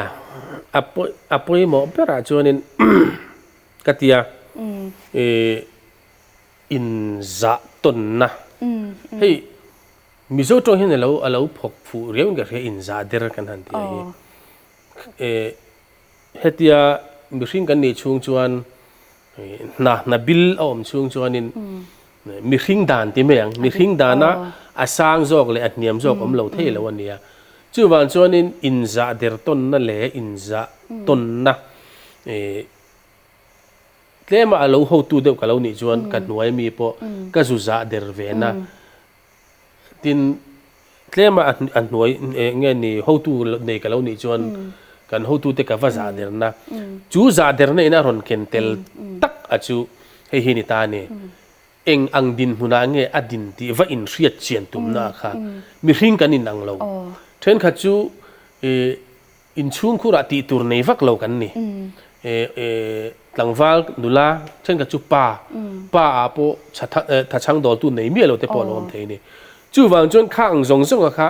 a pawi a pawimawh berah chuanin ka tia i inzah tawnna hei Mizo tawng hian alo alo phawk fuh riau in ka hria inzah der kan han tih hi. Eh hetia mihring kan nih chhung chuan hna hna bil a awm chhung chuanin mihring dan ti mai ang mihring dana a sang zawk leh a hniam zawk awm lo thei lo a nia. Chuvang chuanin inzah der tawnna leh inzah tawnna eh tlema alo hotu deuh ka lo nih chuan ka hnuai mi pawh ka zu zah der ve na. Tin, tlema a hnuai nge ni hotu nei ka lo nih chuan kan hotute ka va zah derna. Chu zah derna in a rawn ken tel tak a chu hei hi ni ta a ni. Eng ang dinhmunah nge a din tih va inhriat chian tumna kha mihring kan inang lo. Thenkhat chu Inchhungkhurah tih tur nei vak lo kan ni. Tlangval nula thenkhat chu pa, pa ah pawh thachhang dawltu nei miah lo te pawh a lo awm thei a ni. Chuvang chuan kha ang zawng zawnga kha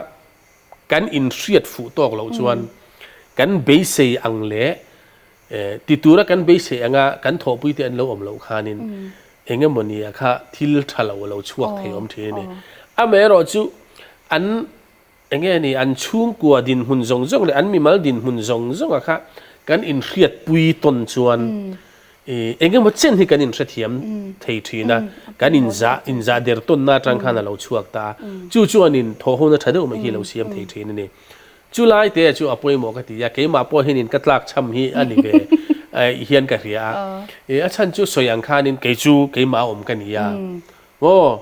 kan inhriat fuh tawk loh chuan kan beisei ang leh ti tura kan beisei anga kan thawhpui te an lo awm loh khanin eng emawni ah kha thil tha lo a lo chhuak thei awm thin a ni. Amaherawhchu an Enge ni, an chhungkua dinhmun zawng zawng leh an mimal dinhmun zawng zawnga kha kan inhriatpui tawn chuan eng emaw chen hi kan inhrethiam thei thin a, kan inzah inzah der tawnna atang khan a lo chhuak ta a, chu chuanin thawhhona tha deuh mai hi a lo siam thei thin a ni. Chu lai te chu a pawimawh ka ti a, keimah pawh hianin ka tlak cham hi a ni ve hian ka hria a, a chhan chu sawi ang khanin kei chu keimah a awm ka ni a, aw.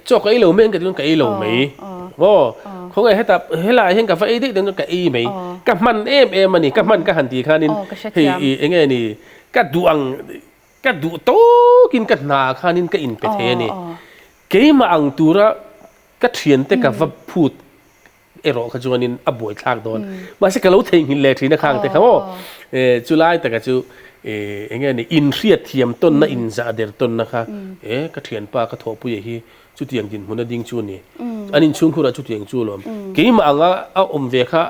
Chaw ka ei lo mai ang ka ti chuan ka ei lo mai. Aw, khawngaih heta helaiah hian ka va ei daih dawn chuan ka ei mai. Ka hman em em a ni, ka hman ka han tih khanin hei eng nge ni ka duh ang Ka duh tawkin ka hna ah khanin ka inpe thei a ni. Keimah ang tura ka thiante ka va phut erawh kha chuanin a buaithlak dawn. Mahse ka lo theihnghilh leh thin a khang te kha maw. Chulai taka chu eng nge ni inhriat thiam tawnna inzah der tawnna kha e ka thianpa ka thawhpuia hi chutiang dinhmun a ding chu a ni. An inchhungkhurah chutiang chu a lawm. Keimah anga a awm ve kha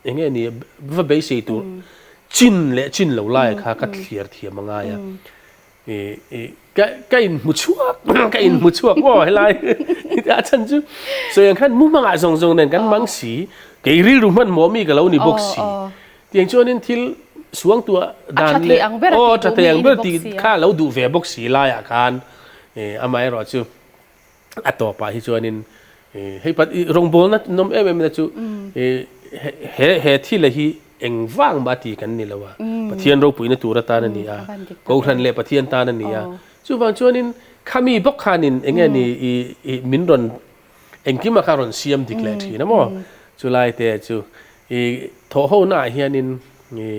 eng nge ni va beisei tur Chin leh chin lo lai kha ka thliar thiam a ngai a. Ka ka inhmu chhuak ka inhmu chhuak maw helai a chhan chu sawi ang khan mu hmangah zawng zawng nen kan mang si kei rilru hmanhmawh mi ka lo ni bawk si tiang chuanin thil suangtuah dan leh aw tha thei ang ber tih kha lo duh ve bawk si laiah khan amaherawhchu a tawpah hi chuanin hei pat rawngbawlna nawm em em na chu he he thil hi eng vang mah ti kan ni lo a Pathian ropuina tur atan a ni a Kohhran leh Pathian tan a ni a chuvang chuanin khami bawk khanin eng nge ni i min rawn engkima kha rawn siam dik leh thin a maw chulai te chu i thawhhona ah hianin i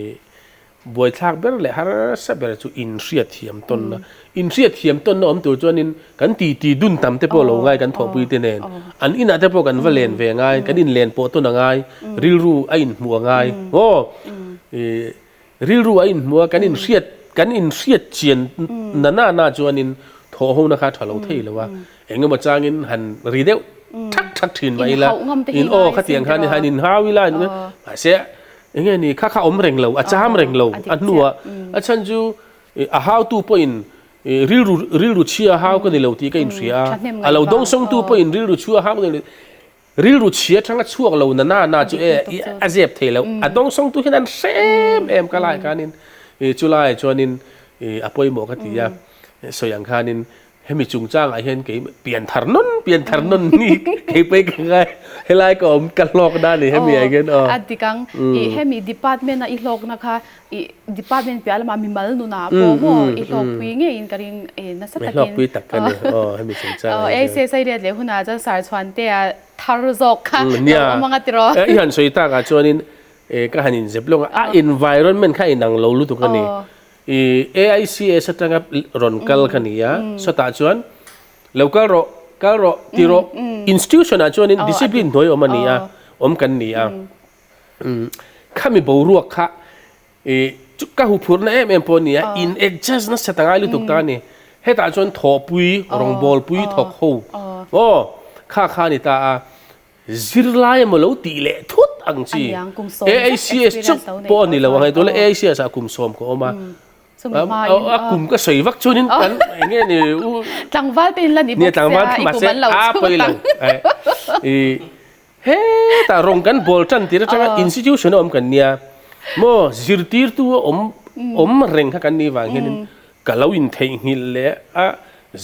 Buaithlak ber leh harsa ber chu inhriatthiam tawnna. Inhriatthiam tawnna awm tur chuanin kan titi dun tam te pawh lo ngai kan thawhpui te nen. An inah te pawh kan va len ve ngai, kan inlen pawh tawn a ngai, rilru a inhmuh a ngai. Aw, rilru a inhmuh a, kan inhriat, kan inhriat chian na na na chuanin thawhhona kha a tha lo thei lo a. Engemaw changin han ri deuh thak thak thin mah ila, in aw khatiang khan han inhau ila, mahse, Enge ni kha kha awm reng lo, a cham reng lo a hnuah a chhan chu a hautu pawhin rilru rilru chhia hau ka ni lo tih ka inhria a, a lo dawngsawngtu pawhin rilru chhia hau ka ni lo rilru chhia atanga chhuak lo na na na chu e a zep thei lo, a dawngsawngtu hian an hre em em ka lai khanin chulaiah chuanin a pawimawh ka ti a, sawi ang khanin Hemi chungchangah hian kei pian thar nawn pian thar nawn ni kei pawh ka ngai helai ka awm ka hlawkna a ni hemi ah hian aw. A dik ang i hemi department a i hlawkna kha i department piah lamah mimal nunah pawh maw i hlawkpui ngeiin ka ring e nasa takin. Hlawkpui tak ka ni aw hemi chungchangah hian. Aw ei sai let leh hunah chuan sar chhuantea thar zawk kha lo awm anga tiraw. I han sawi takah chuanin ka han inzep lawk a a environment kha inang lo lutuk a ni. I AICS atanga rawn kal ka ni a, sawtah chuan lo kal rawh, kal rawh, ti rawh, institution ah chuanin discipline hnuai awm a ni a, awm kan ni a. Khami boruak kha i ka huphurhna em em pawh a ni a, in adjust nasa ta ngai lutuk ta a ni. Hetah chuan thawhpui, rawngbawlpui thawk ho, aw, kha kha a ni ta a. Zirlai emaw lo tih leh thut ang chi. AICS chauh pawh a ni lo ang hei tunlai AICS ah kum sawm ka awm a. A kum ka sawi vak chuanin kan eng nge ni u. Tlangval te in la ni bawk sia i kum an lo chhut ang. Hetah rawng kan bawl tan tir atanga institution a awm kan nia maw zirtirtu a awm awm reng kha kan nih vang hianin Ka lo intheihnghilh leh a,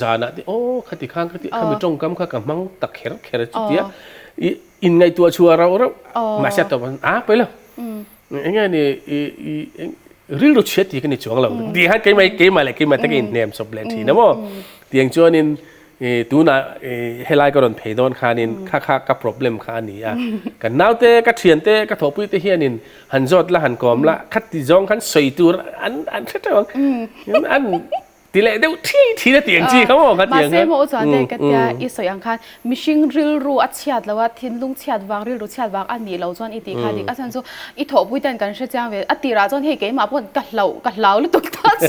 zanah te aw khati khan khati khami tawngkam kha ka hmang ta kher kher a chutia i inngaihtuah chhuah rauh rauh mahse a tawp a pawi lo eng nge ni i i rilru chhiat tih ka ni chuang lo tih khan keimah keimah leh keimah te ka inhnem chawp leh thin a maw tiang chuanin I tunah i helai ka rawn phei dawn khanin kha kha ka problem kha a ni a. Kan naute, ka thiante, ka thawhpui te hianin han zawt la, han kawm la, khati zawng khan sawi tur an an hre teuh ang. An ti leh deuh thi thin a tih ang chi kha maw ka ti ang a. Mahse maw chuan te ka tia i sawi ang khan mihring rilru a chhiat lo a, thinlung chhiat vang, rilru chhiat vang a nih loh chuan i tih kha dik. A chhan chu I thawhpui ten kan hre chiang ve. A tirah chuan hei keimah pawh ka hlauh, ka hlau lutuk ta chi.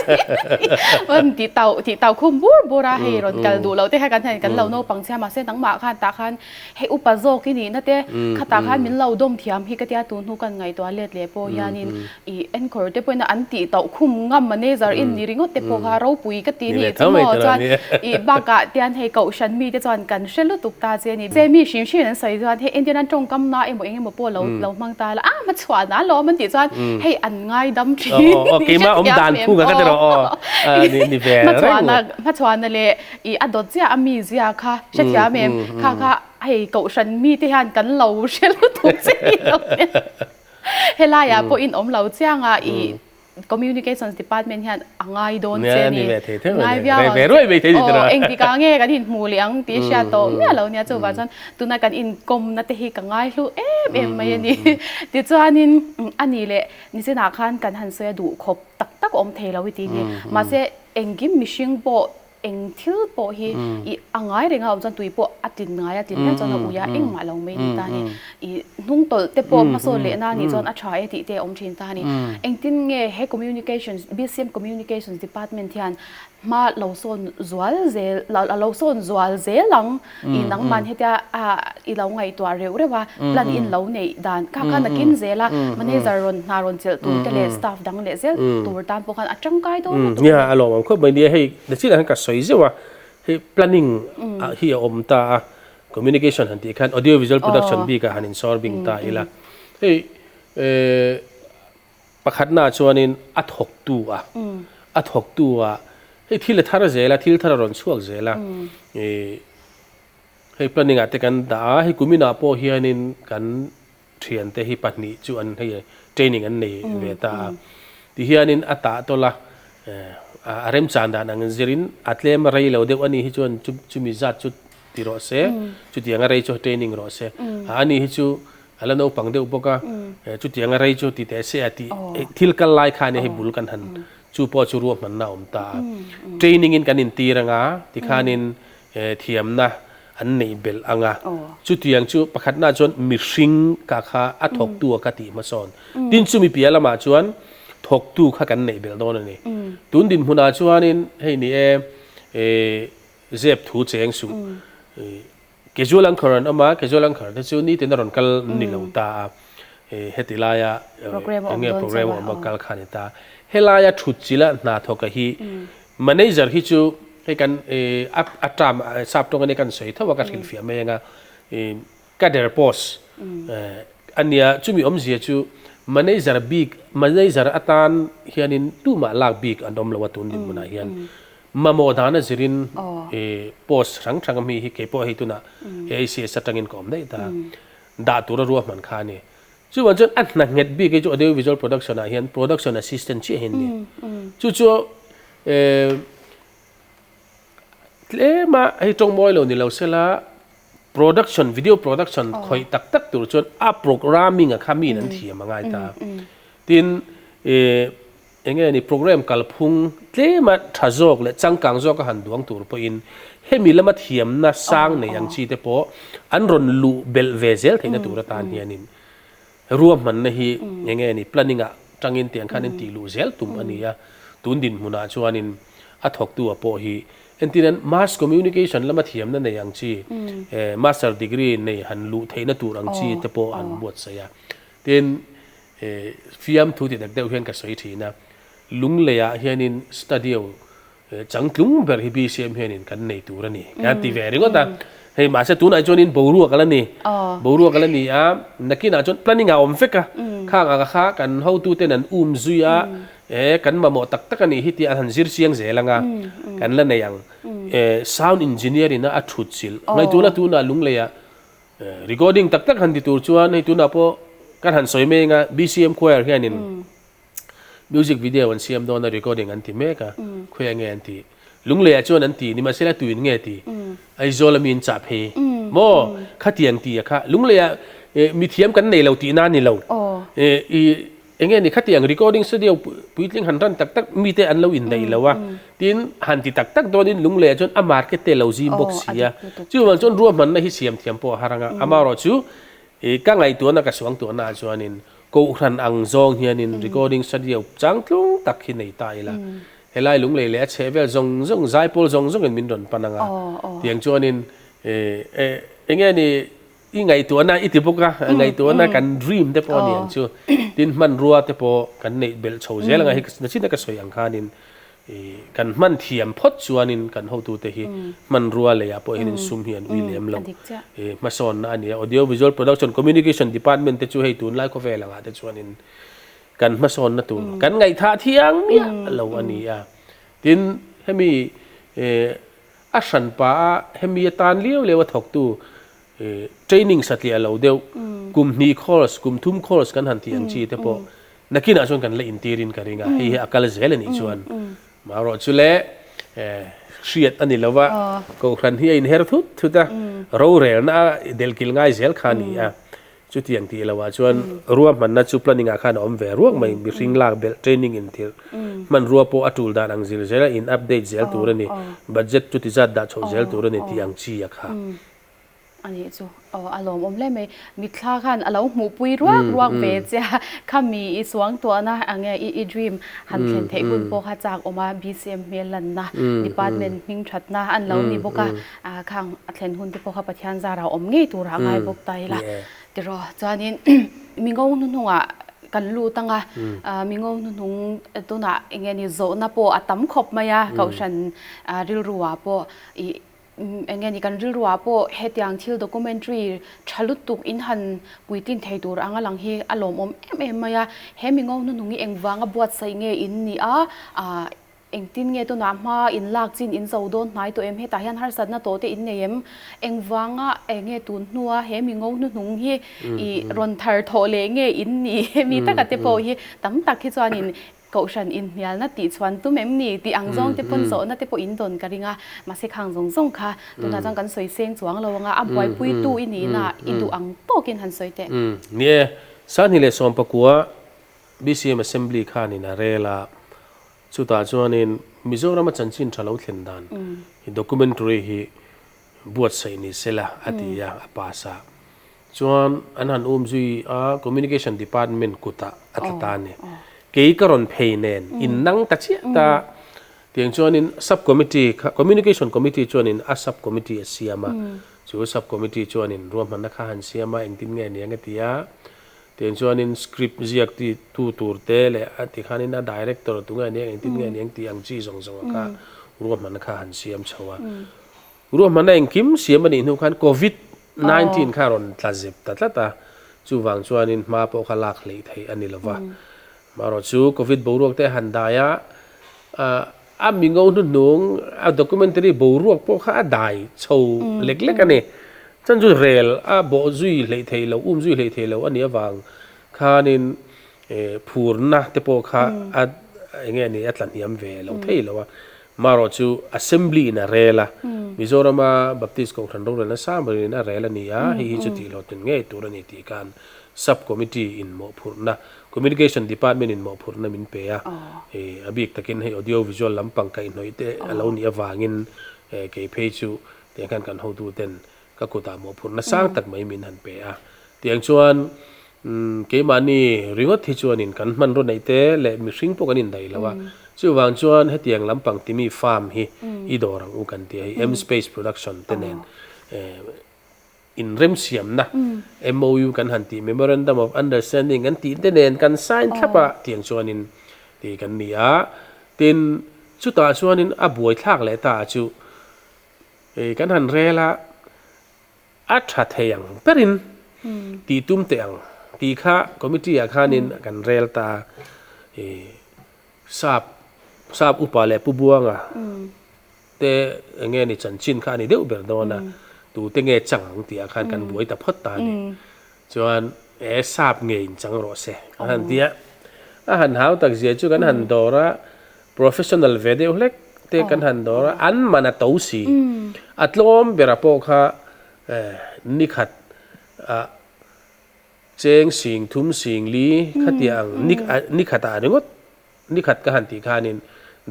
Rawn tih tauh, tih tauh khum bur bur a, hei rawn kal duh loh te kha kan han kan lo naupang chhia mahse nangmah khan tah khan hei upa zawk i nihna te khatah khan min lo dawm thiam hi ka tia tun hnu kan ngaihtuah let leh pawh hianin i enkawl te pawhin an tih tauh khum ngam manager in ni ringawt te pawh kha ropui ka ti nih chu maw chuan i bakah tian hei kohhran mite chuan kan hre lutuk ta che a ni. Che mi hrim hrim an sawi chuan hei entir nan tawngkam na emaw eng emaw pawh lo lo hmang ta la a hmachhuah na alawm an tih chuan hei an ngaidam thin tih hre thiam em aw hmachhuahna hmachhuahna leh i a dawt chiah a mi zia kha hre thiam em kha kha hei kohhran mite hian kan lo hre lutuk che hi lo nia. Helaiah pawh in awm lo chiang a, i Communications Department hian a ngai dawn che ni. Ngai viau ang che. Aw, engtikah nge kan inhmuh leh ang tih hriat tawh miah lo nia. Chuvang chuan tuna kan inkawmna te hi ka ngai hlu em em mai a ni. Tichuanin a ni leh nichinah khan kan han sawi a duh khawp tak tak awm thei lo i ti ni. Mahse. Engkim mihring pawh eng thil pawh hi i a ngai reng a awm chuan tui pawh a tin ngai a tin reng chuan a ui a, engmah lo mai ni ta a ni. I hnung tawlh te pawh hmasawn leh na nih chuan a tha e tih te a awm thin ta a ni. Engtin nge he communications, BCM Communications Department hian hma lo sawn zual zel, a lo sawn zual zel ang i nangman hetia i lo ngaihtuah reuh reuh a, plan in lo neih dan kha kha nakin zel a, manager rawn hna rawn chelh tur te leh staff dang leh zel tur tan pawh khan a tangkai dawn lutuk a ni. Nia, a lawmawm khawp mai nia, hei nachinah khan ka sawi zeuh a, hei planning ah hi a awm ta a, communication han tih khan audio visual production bikah han insawr bing ta ila, hei Pakhatnaah chuanin a thawktu a, a thawktu a, hei thil a thar zel a, thil thar a rawn chhuak zel a, ih hei planning ah te kan dah a, hei kuminah pawh hianin kan thiante hi pahnih chu an hei training an nei ve ta a, tihianin a tah tawlh a, a remchan dan ang zirin a tlem a rei lo deuh a nih hi chuan chumi zat chu ti rawh se, chutiang a rei chu training rawh se, a ni hi chu A la naupang deuh bawk a, chutianga rei chu ti teh se a tih thil kal lai khan hei bul kan han chu pawh chu ruahmanna a awm ta a. Training in kan intir anga tikhanin thiamna an neih belh anga chutiang chu pakhatna chuan mihring ka kha a thawktu a ka tih hmasawn. Tin chumi piah lamah chuan thawktu kha kan neih belh dawn a ni. Tun dinhmunah chuanin hei ni e zep thu cheng suh. Casual anchor an awm a, casual anchor te chu nitin a rawn kal ni lo ta a, heti laia eng nge program a awm a kal kha a ni ta. Helaia thut chila hna thawka hi manager hi chu hei kan a term sap tawng ania kan sawi tho a ka hrilhfiah mai anga cadre post a nia chumi awmzia chu manager bik manager atan hianin tumah lak bik an awm lo a tun dinhmunah hian Mamawh dana zirin post hrang hrang ami hi keipawh hei tunah AICS atangin ka awm daih ta. Dah tura ruahman kha a ni. Chuvang chuan a hna nghet bik hi chu Audio Visual Production ah hian Production Assistant chiah hi an ni. Chu chu tlema hei tawng mawi lo ni lo sela production video production khawih tak tak tur chuan a programming a kha miin an thiam a ngai ta. Tin Eng nge ni program kalphung tlema tha zawk leh changkang zawka han duang tur pawhin hemi lama thiamna sang nei ang chi te pawh an rawn luh belh ve zel theihna tur atan hianin ruahmanna hi eng nge ni planning ah tangin tiang khanin tih luh zel tum a ni a. Tun dinhmunah chuanin a thawktu ah pawh hi entirnan mass communication lama thiamna nei ang chi master degree nei han luh theihna tur ang chi te pawh an buatsaih a. Tin, Fiamthu ti tak deuh hian ka sawi thin a, Lungleiah hianin studio changtlung ber hi BCM hianin kan nei tur a ni ka ti ve ringawt a. Hei mahse tunah chuanin boruak a la ni, boruak a la ni a, nakinah chuan planning a awm vek a, khang ang kha kan hotuten an um zui a, e kan mamawh tak tak a nih hi tih an han zir chiang zel ang a, kan la nei ang. Sound engineer ina a thut chilh ngaihtuahna tunah Lungleiah Recording tak tak han ti tur chuan hei tunah pawh kan han sawi mek a, BCM Choir hianin music video an siam dawn a, recording an ti mek a, khawiah nge an tih? Lungleiah chuan an ti, nimahsela tuin nge ti? Aizawl ami an chah phei maw? Khatiang ti a kha Lungleiah mithiam kan nei lo tihna a ni lo. I Eng nge ni khatiang recording studio puitling han ran tak tak mite an lo indaih lo a, tin han ti tak tak dawnin Lungleiah chuan a market te lo zim bawk si a, chuvang chuan ruahmanna hi siam thiam pawh a har ang a, amaherawh chu ka ngaihtuahna ka suangtuahna ah chuanin Kohhran ang zawng hianin recording studio changtlung tak hi nei ta ila, helai Lunglei leh a chheh vel zawng zawng zaipawl zawng zawngin min rawn pan ang a, tiang chuanin eng nge ni I ngaihtuahna i ti bawk a, ngaihtuahna kan dream te pawh a ni ang chu. Tin hmanrua te pawh kan neih belh chho zel anga hei nachin a ka sawi ang khanin kan hman thiam phawt chuanin kan hotute hi hmanrua leiah pawh hianin sum hi an ui lem lo. Hmasawnna a ni a, Audio Visual Production Communication Department te chu hei tunlai khawvel angah te chuanin kan hmasawnna tur kan ngaihthah thiang miah lo a ni a. Tin hemi a hranpa a hemi atan liau liau a thawktu Training satliah lo deuh, kum hnih course, kum thum course kan han tih ang chi te pawh nakinah chuan kan la intirin ka ring a, hei hi a kal zel a nih chuan marawh chu le hriat a ni lo va, Kohhran hi a inher thut thut a, rorelna a delhkilh ngai zel kha a ni a. Chutiang tih loah chuan ruahmanna chu planning ah khan a awm ve ruak mai, mihring lak belh training in thil hmanrua pawh a tul dan ang zir zel a in update zel tur a ni, budget chuti zat dah chhoh zel tur a ni tih ang chi a kha. A nih chu aw a lawmawm hle mai. Mitthla khan a lo hmuhpui ruak ruak ve che a, khami i suangtuahna ang nge i i dream han thlen theih hun pawh kha chak awm a, BCM hmel lanna department hming thatna an lo ni bawk a, khang a thlen hun te pawh kha Pathian zarah awm ngei turah a ngai bawk ta ila tiraw. Chuanin mingo hnuhnungah kan lut ang a, mingo hnuhnung tunah eng nge ni zawhna pawh a tam khawp mai a, kohhran rilruah pawh i Eng nge ni kan rilruah pawh hetiang thil documentary tha lutuk in han puitlin thei tur anga lang hi a lawmawm em em mai a. He mingo hnuhnung hi engvanga buatsaih nge in ni a, ah engtin nge tunah hma in lak chin in zo dawn hnai tawh em, hetah hian harsatna tawh te in nei em, engvanga eng nge tun hnua he mingo hnuhnung hi i rawn thar thawh leh nge in ni hemi taka te pawh hi tam tak hi chuanin Kohhran inhnialna tih chhuan tum em ni tih ang zawng te pawn zawhna te pawh in dawn ka ring a, mahse khang zawng zawng kha tunah chuan kan sawi seng chuang lo anga a buaipuitu i nihna i duh ang tawkin han sawi teh. Ni e, Sanghnih leh Sawmpakua BCM Assembly khanin a rel a, chutah chuanin Mizorama chanchin tha lo thlen dan hi documentary hi buatsaih ni sela a ti a, a pass a. Chuan an han um zui a, Communication Department kutah a tla ta a ni. Kei ka rawn phei nen in nang ta chiah ta. Tiang chuanin Sub Committee kha, Communication Committee chuanin a Sub Committee a siam a. Chu Sub Committee chuanin ruahmanna kha han siam a, engtin nge niang a ti a. Tiang chuanin script ziak ti tu tur te leh a ti khanin a Director tunge niang engtin nge niang tih ang chi zawng zawng a kha ruahmanna kha han siam chho a. Ruahmanna engkim siam a nih hnu khan Covid 19 kha a rawn tla zep ta tlat a, chuvang chuanin hma pawh kha lak hleih theih a ni lo va. Marawh chu Covid boruak te a han dai a, a mingo hnuhnung a documentary boruak pawh kha a dai chho lek lek a ni. Chuan chu rel a bawh zui hleih theih loh, um zui hleih theih loh a nih avang khanin phurna te pawh kha a eng nge ni a tla hniam ve lo thei lo a, marawh chu Assembly in a rel a, Mizorama Baptist Kohhran rorelna sang berin a rel a ni a, hei hi chu tih hlawhtlin ngei tur a ni tih khan Sub Committee in mawhphurhna, Communication Department in mawhphurhna min pe a, a bik takin hei Audio Visual lampang kaihhnawih te a lo nih avangin kei phei chu tiang khan kan hotuten ka kutah mawhphurhna sang tak mai min han pe a, tiang chuan keimahni ringawt hi chuanin kan hmanraw neih te leh mihring pawh kan indaih lo a, chuvang chuan hetiang lampang timi farm hi i dawr ang u kan ti a, hei M-Space Production te nen inremsiamna MOU kan han tih Memorandum of Understanding kan tih te nen kan sign thlap a, tiang chuanin ti kan ni a, tin chutah chuanin a buaithlak leh ta a chu. Hei kan han rel a, a tha thei ang berin tih tum teh ang tih kha committee ah khanin kan rel ta a, ih sap sap upa leh pu Buanga te eng nge ni chanchin kha a ni deuh ber dawn a, tute nge chang ang tih ah khan kan buai ta phawt ta a ni. Chuan e sap nge in chang rawh se a han ti a, a han hau tak zia chu kan han dawr a, Professional ve deuh hlek te kan han dawr a, an man a to si. A tlawm bera pawh kha nikhat ah cheng sing thum sing li khatia ang nikhat ah ringawt nikhat ka han tih khanin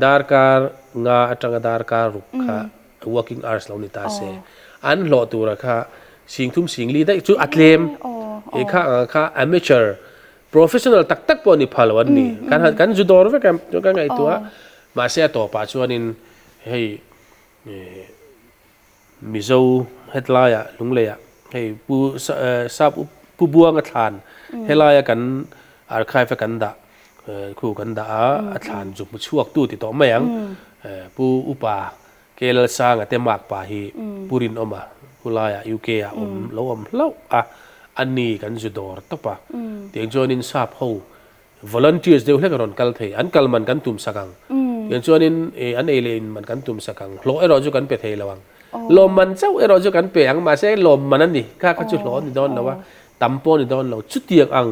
darkar nga atanga darkar ruk kha working hours lo ni ta se. An hlawh tura kha sing thum sing li daih chu a tlem. He kha ang kha amateur Professional tak tak pawh ni pha lo an ni. Kan han kan zu dawr vek a, chuan kan ngaihtuah a, mahse a tawpah chuanin hei Mizo hetlaiah Lungleiah hei Pu Sap Pu Buanga thlan helaia kan archive a kan dah khu kan dah a, a thlan zu hmu chhuak tu ti tawh mai ang. Pu Upa K Lalsanga te makpa hi Pu Rinawma khulaiah UK ah awm lo awm hlauh a, a ni kan zu dawr tawp a. Tiang chuanin sap ho volunteers deuh hlek a rawn kal thei, an kal man kan tum sak ang. Tiang chuanin an ei leh in man kan tum sak ang, hlawh erawh chu kan pe thei lo ang. Lawmman chauh erawh chu kan pe ang, mahse lawmman a ni, kha kha chu hlawh a ni dawn lo a, tam pawh a ni dawn lo. Chutiang ang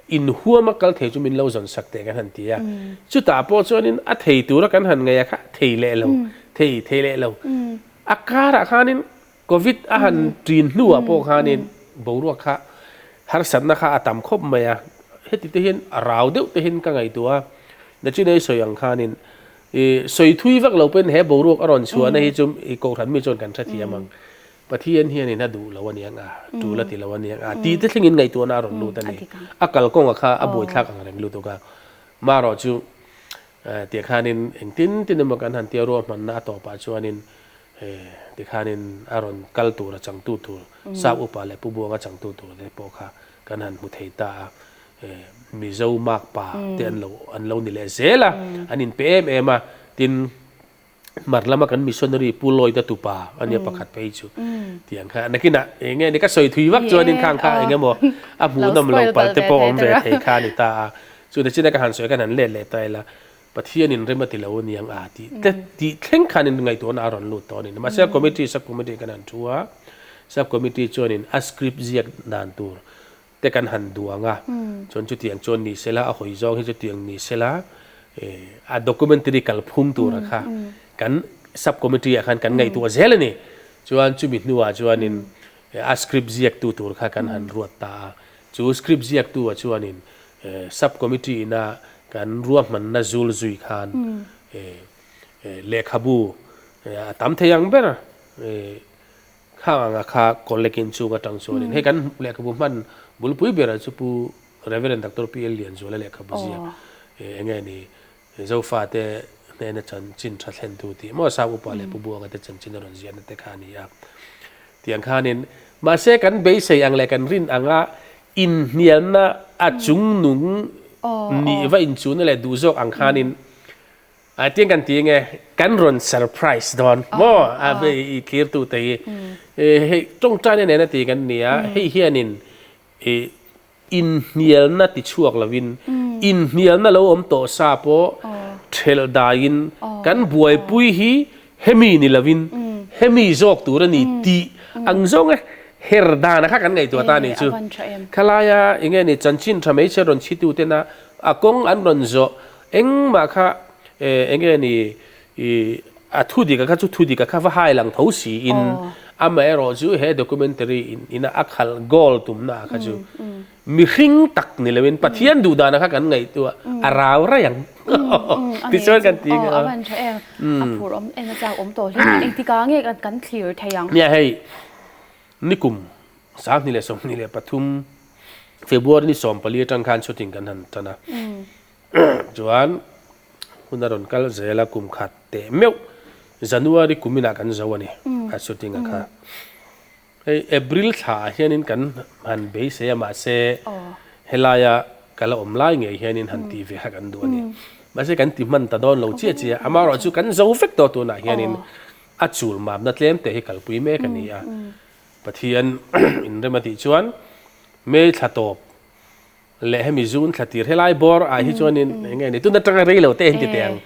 In huam a kal thei chu min lo zawn sak teh kan han ti a, chutah pawh chuanin a thei tura kan han ngaih a kha thei leh lo, thei thei leh lo. A karah khanin Covid a han ṭin hnuah pawh khanin boruak kha Harsatna kha a tam khawp mai a, heti te hian a rau deuh te hian ka ngaihtuah a, Nachin ei sawi ang khanin i sawi thui vak lo pawhin he boruak a rawn chhuahna hi chu i kohhran mi chuan kan hrethiam ang. Pathian hianin a duh lo a niang a, tul a ti lo a niang a tih te thlengin ngaihtuahna a rawn lut a ni. A kalkawnga kha a buaithlak ang reng lutuk a, marawh chu Tiah khanin engtin tin emaw kan han tia ruahmanna a tawpah chuanin tikhanin a rawn kal tur a changtu tur Sap upa leh Pu Buanga changtu tur te pawh kha kan han hmu thei ta a. Mizo makpa te an lo an lo ni leh zel a, an inpe em em a. Tin, hmar lama kan missionary Pu Lloyd-a tupa a nia pakhat phei chu tiang kha nakinah eng nge ni ka sawi thui vak chuanin khang kha eng emaw a hmuhnawm lo palh te pawh awm ve thei kha a ni ta a. Chu te chin a ka han sawi khan han let leh ta ila, Pathianin rem a ti lo aniang a tih te tih thleng khanin ngaihtuahna a rawn lut tawh a ni. Mahse committee sub committee kan han thu a, sub committee chuanin a script ziak dan tur te kan han duang a, chuan chutiang chuan ni sela a hawi zawng hi chutiang ni sela a documentary kalphung tura kha kan sub committee ah khan kan ngaihtuah zel a ni. Chuan chumi hnuah chuanin a script ziaktu tur kha kan han ruat ta a, Chu script ziaktu ah chuanin sub committee ina kan ruahmanna zul zui khan lehkhabu a tam thei ang ber khang anga kha collect in chung atang chuanin hei kan lehkhabu hman bulpui berah chu Pu Reverend Doctor PL Lianzuala lehkhabu ziak enge ni Zofate hnena chanchin tha thlentu tih maw Sap upa leh Pu Buanga te chanchin a rawn ziahna te kha a ni a. Tiang khanin mahse kan beisei ang leh kan rin anga inhnialna a chungnung nih va inchuna leh duh zawk ang khanin tiang kan ti nge kan rawn surprise dawn maw a i thlirtute hi. Hei tawngtaina nena ti kan ni a, hei hianin i Inhnialna ti chhuak lovin, inhnialna lo awm tawh sa pawh thelh daiin kan buaipui hi hemi ni lovin hemi zawk tur a ni tih ang zawng e her dana kha kan ngaihtuah ta a nih chu. Khalaia enge ni chanchin tha hmeichhe rawn chhitu tena a kawng an rawn zawh engmah kha enge ni I a thu dika kha chu thu dika kha va hai lang tho siin amaherawh chu he documentary in ina a khal goal tumna ah kha chu mihring tak ni loin Pathian duh dana kha kan ngaihtuah a rau rai ang tichuan kan ti ang. A van tha em a phur awm en a chak awm tawh hle mai engtikah nge kan thlir thei ang. Nia hei nikum 2023 February ni 14 atang khan shooting kan han tan a chuan Hun a rawn kal zel a, kum khat teh meuh January kuminah kan zo a ni a shooting a kha. Hei April thla ah hianin kan han beisei a mahse helaia ka la awm lai ngei hianin han tih ve kha kan duh a ni. Mahse kan ti hman ta dawn lo chiah chiah a, amaherawh chu kan zo vek tawh tunah hianin a chul mamna tlem te hi kalpui mek a ni a. Pathian inrem a tih chuan May thla tawp Leh hemi zun thla tir helai bawr ah hi chuanin eng nge ni tun atanga rei lo te en ti teh ang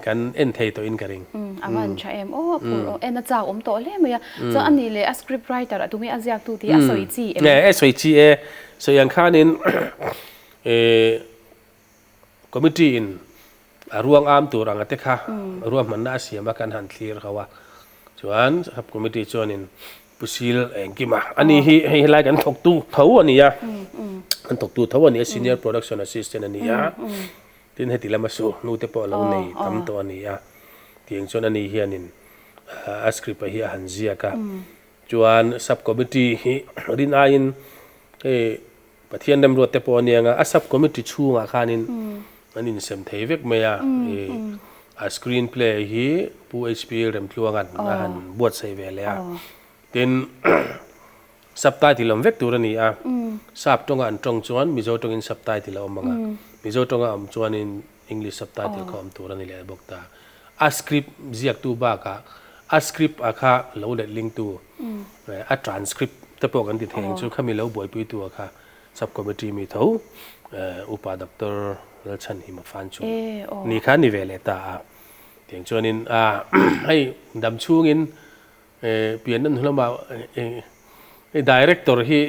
kan en thei tawh in ka ring. A van tha em aw a phur aw en a chak awm tawh hle mai a chuan a nih leh a script writer a tunge a ziak tu tih a sawi chi em? E sawi chi e sawi ang khanin committee in A ruang am tur anga te kha ruahmanna a siam a kan han thlir ho a, chuan sub committee chuanin Pu Sil Engkima a ni hi hei helai kan thawktu tho a ni a, kan thawktu tho a ni a, senior production assistant a ni a, tin heti lama su nu te pawh a lo nei tam tawh a ni a, tiang chuan ani hianin a script ah hi a han ziak a, chuan sub committee hi rin aiin hei Pathian remruat te pawh a nia nga, a sub committee chhungah khanin an insem thei vek mai a, i a screen play hi Pu HP Remtluanga'n a han buatsaih ve leh a, tin subtitle awm vek tur a ni a, sap tawnga an tawng chuan Mizo tawngin subtitle a awm ang a, Mizo tawnga awm chuanin English subtitle kha awm tur a ni leh bawk ta. A script ziaktu bakah a script a kha lo letlingtu a transcript te pawh kan ti thei ang chu khami lo buaipuitu a kha sub committee mi tho Upa Doctor Lalchhanhima Fanchu ni kha ni ve leh ta a. Tiang chuanin hei dam chhungin Pian an hlawm a, hei director hi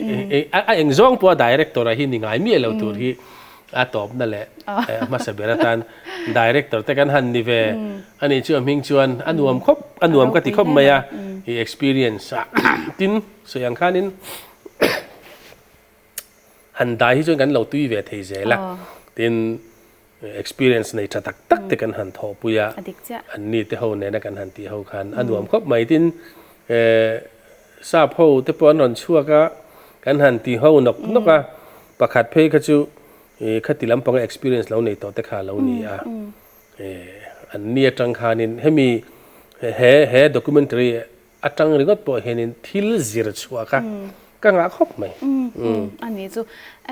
a eng zawng pawh a director a hi ni ngai miah lo tur hi a tawpna leh a hmasa ber atan director te kan han ni ve a nih chu a hming chuan a nuam khawp a nuam ka ti khawp mai a i experience a tin sawi ang khanin. Han dai hi chuan kan lo tui ve thei zel a. Tin, experience nei tha tak tak te kan han thawhpui a. An ni te ho nena kan han tih ho khan a nuam khawp mai. Tin, sap ho te pawh an rawn chhuak a, kan han ti ho nawk nawk a. Pakhat phei kha chu khati lampanga experience lo nei tawh te kha a lo ni a. An ni atang khanin hemi he he documentary atang ringawt pawh hianin thil zir chhuah kha ka ngah khawp mai. A ni chu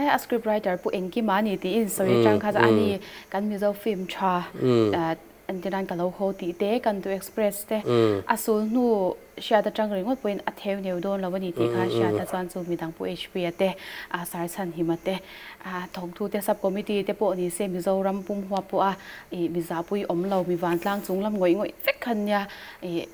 e a script writer pu engkim a ni tiin sawi atang kha chuan a ni kan Mizo film tha entirnan ka lo haw tih te kan duh express te a sul hnu hriat atang ringawt pawhin a theu neu dawn lo a ni tih kha hriat a chuan chu midang pu HP a te Sarchhan Hima te thawktu te sub committee te pawh ni se Mizoram pum huap pawh a ih mizahpui awm lo mi vantlang chung lam ngawih ngawih vek khan nia ih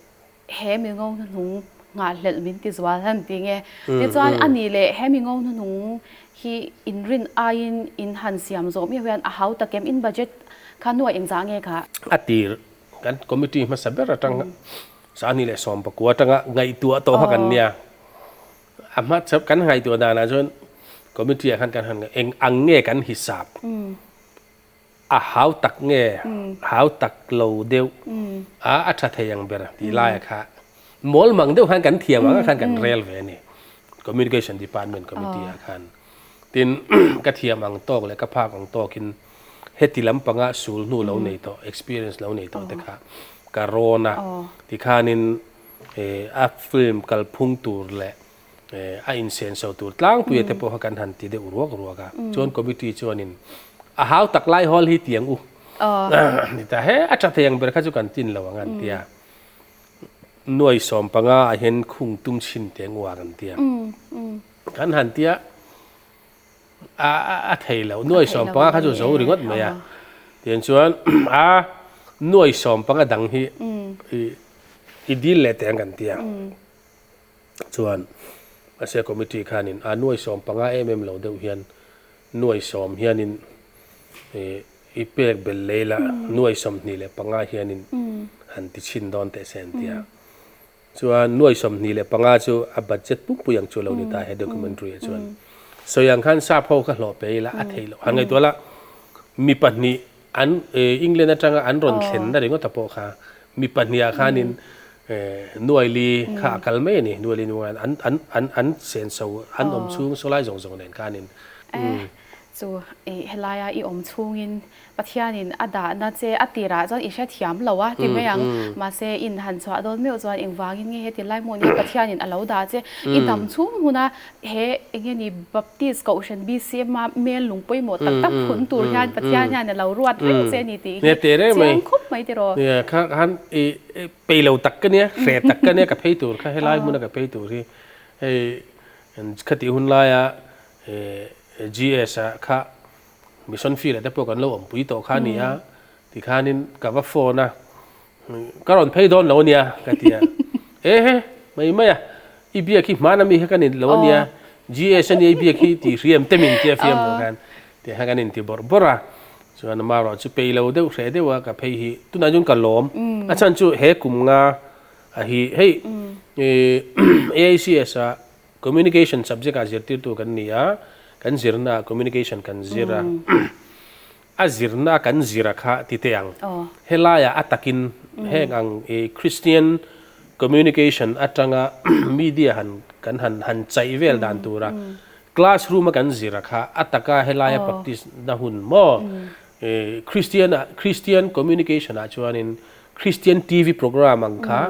he mi ngo hnuhnung nghahhlelh min ti zual han ti nge. Tichuan a nih leh he mi ngo hnuhnung hi inrin aiin in han siam zawh miau hian a hau tak em? In budget kha nuai engzah nge kha? A tir kan committee hmasa ber atang 2019 atanga ngaihtuah tawh kha kan nia. A hma kan ngaihtuah danah chuan committee ah khan kan han eng ang nge kan hisap. A hau tak nge hau tak lo deuh a a tha thei ang ber tih laia kha mawl mang deuh khan kan thiam ang a khan kan rel ve a ni Communication Department Committee ah khan tin ka thiam ang tawk leh ka phak ang tawkin heti lampanga sul hnu lo nei tawh experience lo nei tawh te kha ka rawn a tikhanin a film kalphung tur leh a insenso tur tlangpuia te pawh kha kan han ti deuh ruak ruak a chuan committee chuanin a hau tak lai hawl hi tiang u ni ta he a tha thei ang ber kha chu kan tin lo ang an tia nuai 15 ah hian khung tum chhin te ang uar an tia kan han tia a a thei lo nuai 15 kha chu zo ringawt mai a tiang chuan a nuai 15 dang hi i dil leh teh ang kan tia. Chuan Asia Committee khanin a nuai 15 em em lo deuh hian nuai 10 hianin i pek belh lei la, nuai 25 hianin han ti chhin dawn teh se an ti a. Chuan nuai 25 chu a budget pumpui ang chu a lo ni ta he documentary ah chuan. Sawi ang khan sap ho kha hlawh pe ila a theih loh. Han ngaihtuah la, mi pahnih an England atanga an rawn thlenna ringawt a pawh kha mi pahnih ah khanin Nuaili kha a kal mai a ni. Nuaili nuan an an an an senso an awm chhung sawlai zawng zawng nen khanin. Chu helaia i awm chhungin Pathianin a dahna che a tirah chuan i hrethiam lo a ti mai ang. Mahse in han chhuah dawn meuh chuan engvangin nge heti lai hmun hi Pathianin a lo dah che. I dam chhung hmuna he enge ni Baptist Kohhran BCM a mel lung pawimawh tak tak phun tur hian Pathian hian a lo ruat reng che a ni tih hi chiang khawp mai tiraw. Nia kha khan i pei lo tak ka nia, hre tak ka nia ka phei tur kha helai hmuna ka phei tur hi hei khatih hun laia GS ah kha Mission field ah te pawh kan lo awmpui tawh kha a ni a, tikhanin ka va phone a, ka rawn phei dawn lo a nia ka ti a, e he mai mai a, i biak hi hmana mi kha ka ni lo a nia, GS a nia i biak hi tih hriam te min tia fiam lo khan tih kha kan inti bawrh bawrh a, chuan amaherawh chu pei lo deuh hreh deuh a ka phei hi tunah chuan ka lawm, a chhan chu he kum nga a hi hei AICS ah Communication subject ah zirtirtu kan ni a, kan zirna ah communication kan zir a, a zirna kan zir a kha ti teh ang. Helai ah a takin heng ang i Christian communication atanga media han kan han han chaih vel dan tura classroom a kan zir a kha a taka helai a practice na hun maw Christian ah Christian communication ah chuanin Christian TV program ang kha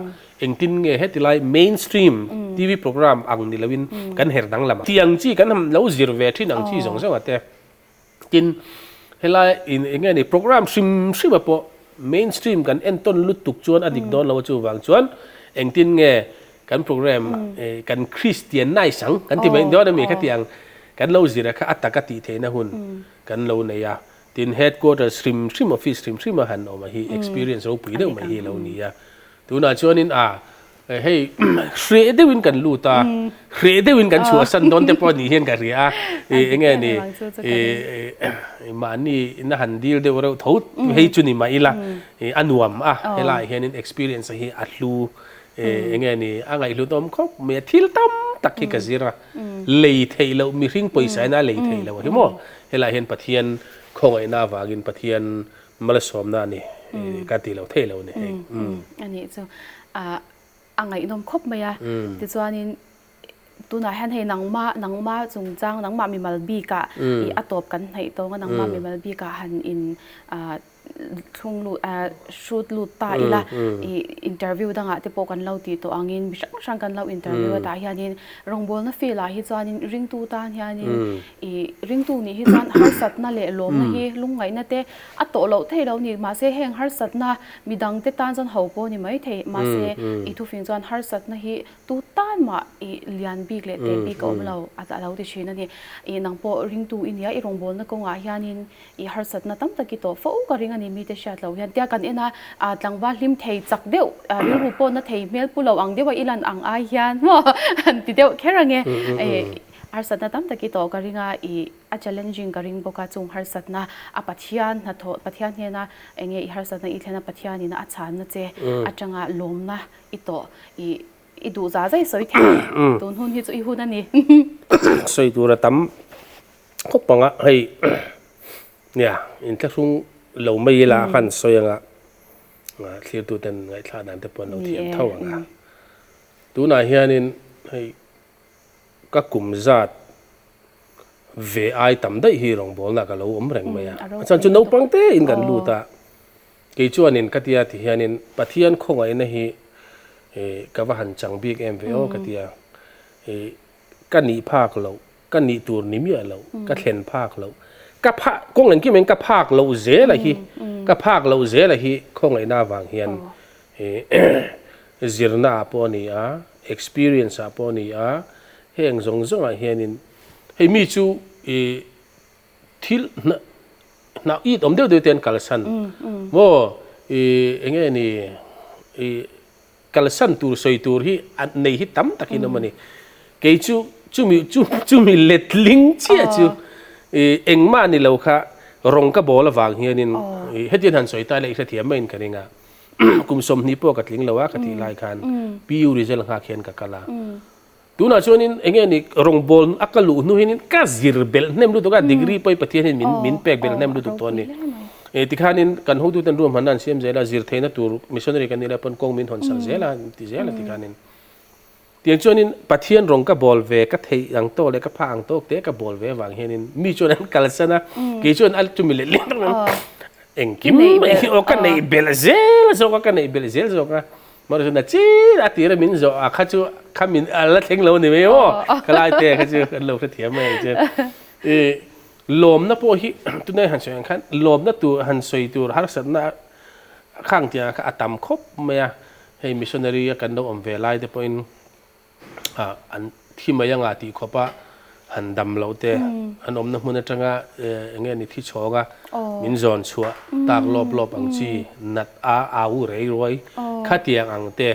engtin nge heti lai mainstream TV program ang ni loin kan her danglam a. Tiang chi kan han lo zir ve thin ang chi zawng zawng a te. Tin helai in enge ni program hrim hrim a pawh mainstream kan entawn lutuk chuan a dik dawn lo a chuvang chuan engtin nge kan program kan Christianize ang kan ti mai dawn a mi khatiang kan lo zir a kha a taka tih theihna hun kan lo nei a. Tin, headquarters hrim hrim, office hrim hrim a han awm a hi experience ropui deuh mai hi a lo ni a. Tunah chuanin a hei hreh deuhin kan lut a, hreh deuhin kan chhuahsan dawn te pawh ni hian ka hria a, eng nge ni mahni na han dil deuh reuh tho hei chu ni mah ila a nuam a, helaiah hianin experience hi a hlu. Enge ni a ngaihhlut awm khawp mai a, thil tam tak hi ka zir a, lei theih loh mihring pawisa in a lei theih loh hi maw? Helaiah hian Pathian khawngaihna avangin Pathian malsawmna a ni ka ti lo thei lo a ni hei. A nih chu a ngaihnawm khawp mai a, tichuanin tunah hian hei nangmah nangmah chungchang nangmah mimal bikah ih a tawp kan hnaih tawng a, nangmah mimal bikah han in thlung lut hrut lut ta ila ih interview dangah te pawh kan lo tih tawh angin mi hrang hrang kan lo interview a tah hianin rawngbawlna field ah hi chuanin ringtu tan hianin ih ringtu nih hi chuan harsatna leh lawmna hi lungngaihna te a tawh loh theih loh a ni mahse heng harsatna midang te tan chuan ho pawh a ni mai thei mahse ih thufing chuan harsatna hi Tu tan mah i lian bik leh teh bik a awm lo a lo ti thin a ni. I nang pawh ringtu i nia, i rawngbawlna kawngah hianin i harsatna tam tak i tawh fo ka ring a ni mite hriat loh hian. Tia kan en a, tlangval hlim thei chak deuh, rilru pawh na thei hmel pu lo ang deuh a i lan ang ai hian maw han ti deuh kher ang e. Harsatna tam tak i tawh ka ring a, i a challenging ka ring bawk a, chung harsatna a Pathian hnathawh, Pathian hnena enge i harsatna i thlen a Pathianin a chhanna che atanga lawmna I tawh i i duh za zai sawi thei e. Tun hun hi chu i hun a ni. Sawi tur a tam khawp ang a, hei nia inthlahrung lo mai ila khan sawi anga thlirtu ten ngaihthlak dan te pawh an lo thiam tho ang a. Tunah hianin hei ka kum zat ve ai tam daih hi rawngbawlna ka lo awm reng mai a, a chhan chu naupang te in kan lut a. Kei chuanin ka tia ti hianin Pathian khawngaihna hi ka va han chang bik em ve aw ka tia. Ka nih phak loh, ka nih tur ni miah loh, ka thlen phak loh, ka phak, kawng engkim engkim ka phak loh zel a hi, ka phak loh zel a hi khawngaihna avang hian zirna ah pawh a ni a, experience ah pawh a ni a, heng zawng zawng ah hianin hei mi chu Thil hna hna it awm deuh deuh te an kalsan maw i enge ni i kalsan tur sawi tur hi an nei hi tam tak in awm a ni. Kei chu chumi chu chumi letling chiah chu i engmah ni lo kha rawng ka bawl avang hianin i hetiang han sawi ta ila i hrethiam maiin ka ring a. Kum 20 pawh ka tling lo a ka tih lai khan PU result nghak hian ka kal a. Tunah chuanin eng nge ni rawngbâwl a ka luh hnu hianin ka zir belh hnem lutuk a, degree pawh hi Pathian hian min min pek belh hnem lutuk tawh a ni. Tikhanin kan hotuten ruahmanna an siam zel a, zir theihna tur missionary kan nih lai pawn kawng min hawn sak zel a, ti zel a tikhanin. Tiang chuanin Pathian rawng ka bawl ve, ka theih ang tawk leh ka phah ang tawk te ka bawl ve avang hianin mi chuan an kalsan a, kei chuan a chumi leh leh engkim mai hi aw ka neih belh zel zawk a, ka neih belh zel zawk a. Hmarchhun a chin a tira min zawh a kha chu kha min a la thleng lo a ni mai maw? Ka lai te kha chu kan lo hrethiam mai ang che. I lawmna pawh hi tunai han sawi ang khan lawmna tur han sawi tur harsatna khang tiang kha a tam khawp mai a. Hei missionary a kan lo awm ve lai te pawhin an thi mai anga tih khawp a han dam loh te an awmna hmun atanga eng nge ni thi chhawng a min zawn chhuah tak lawp lawp ang chi nat a au rei ruai khatiang ang te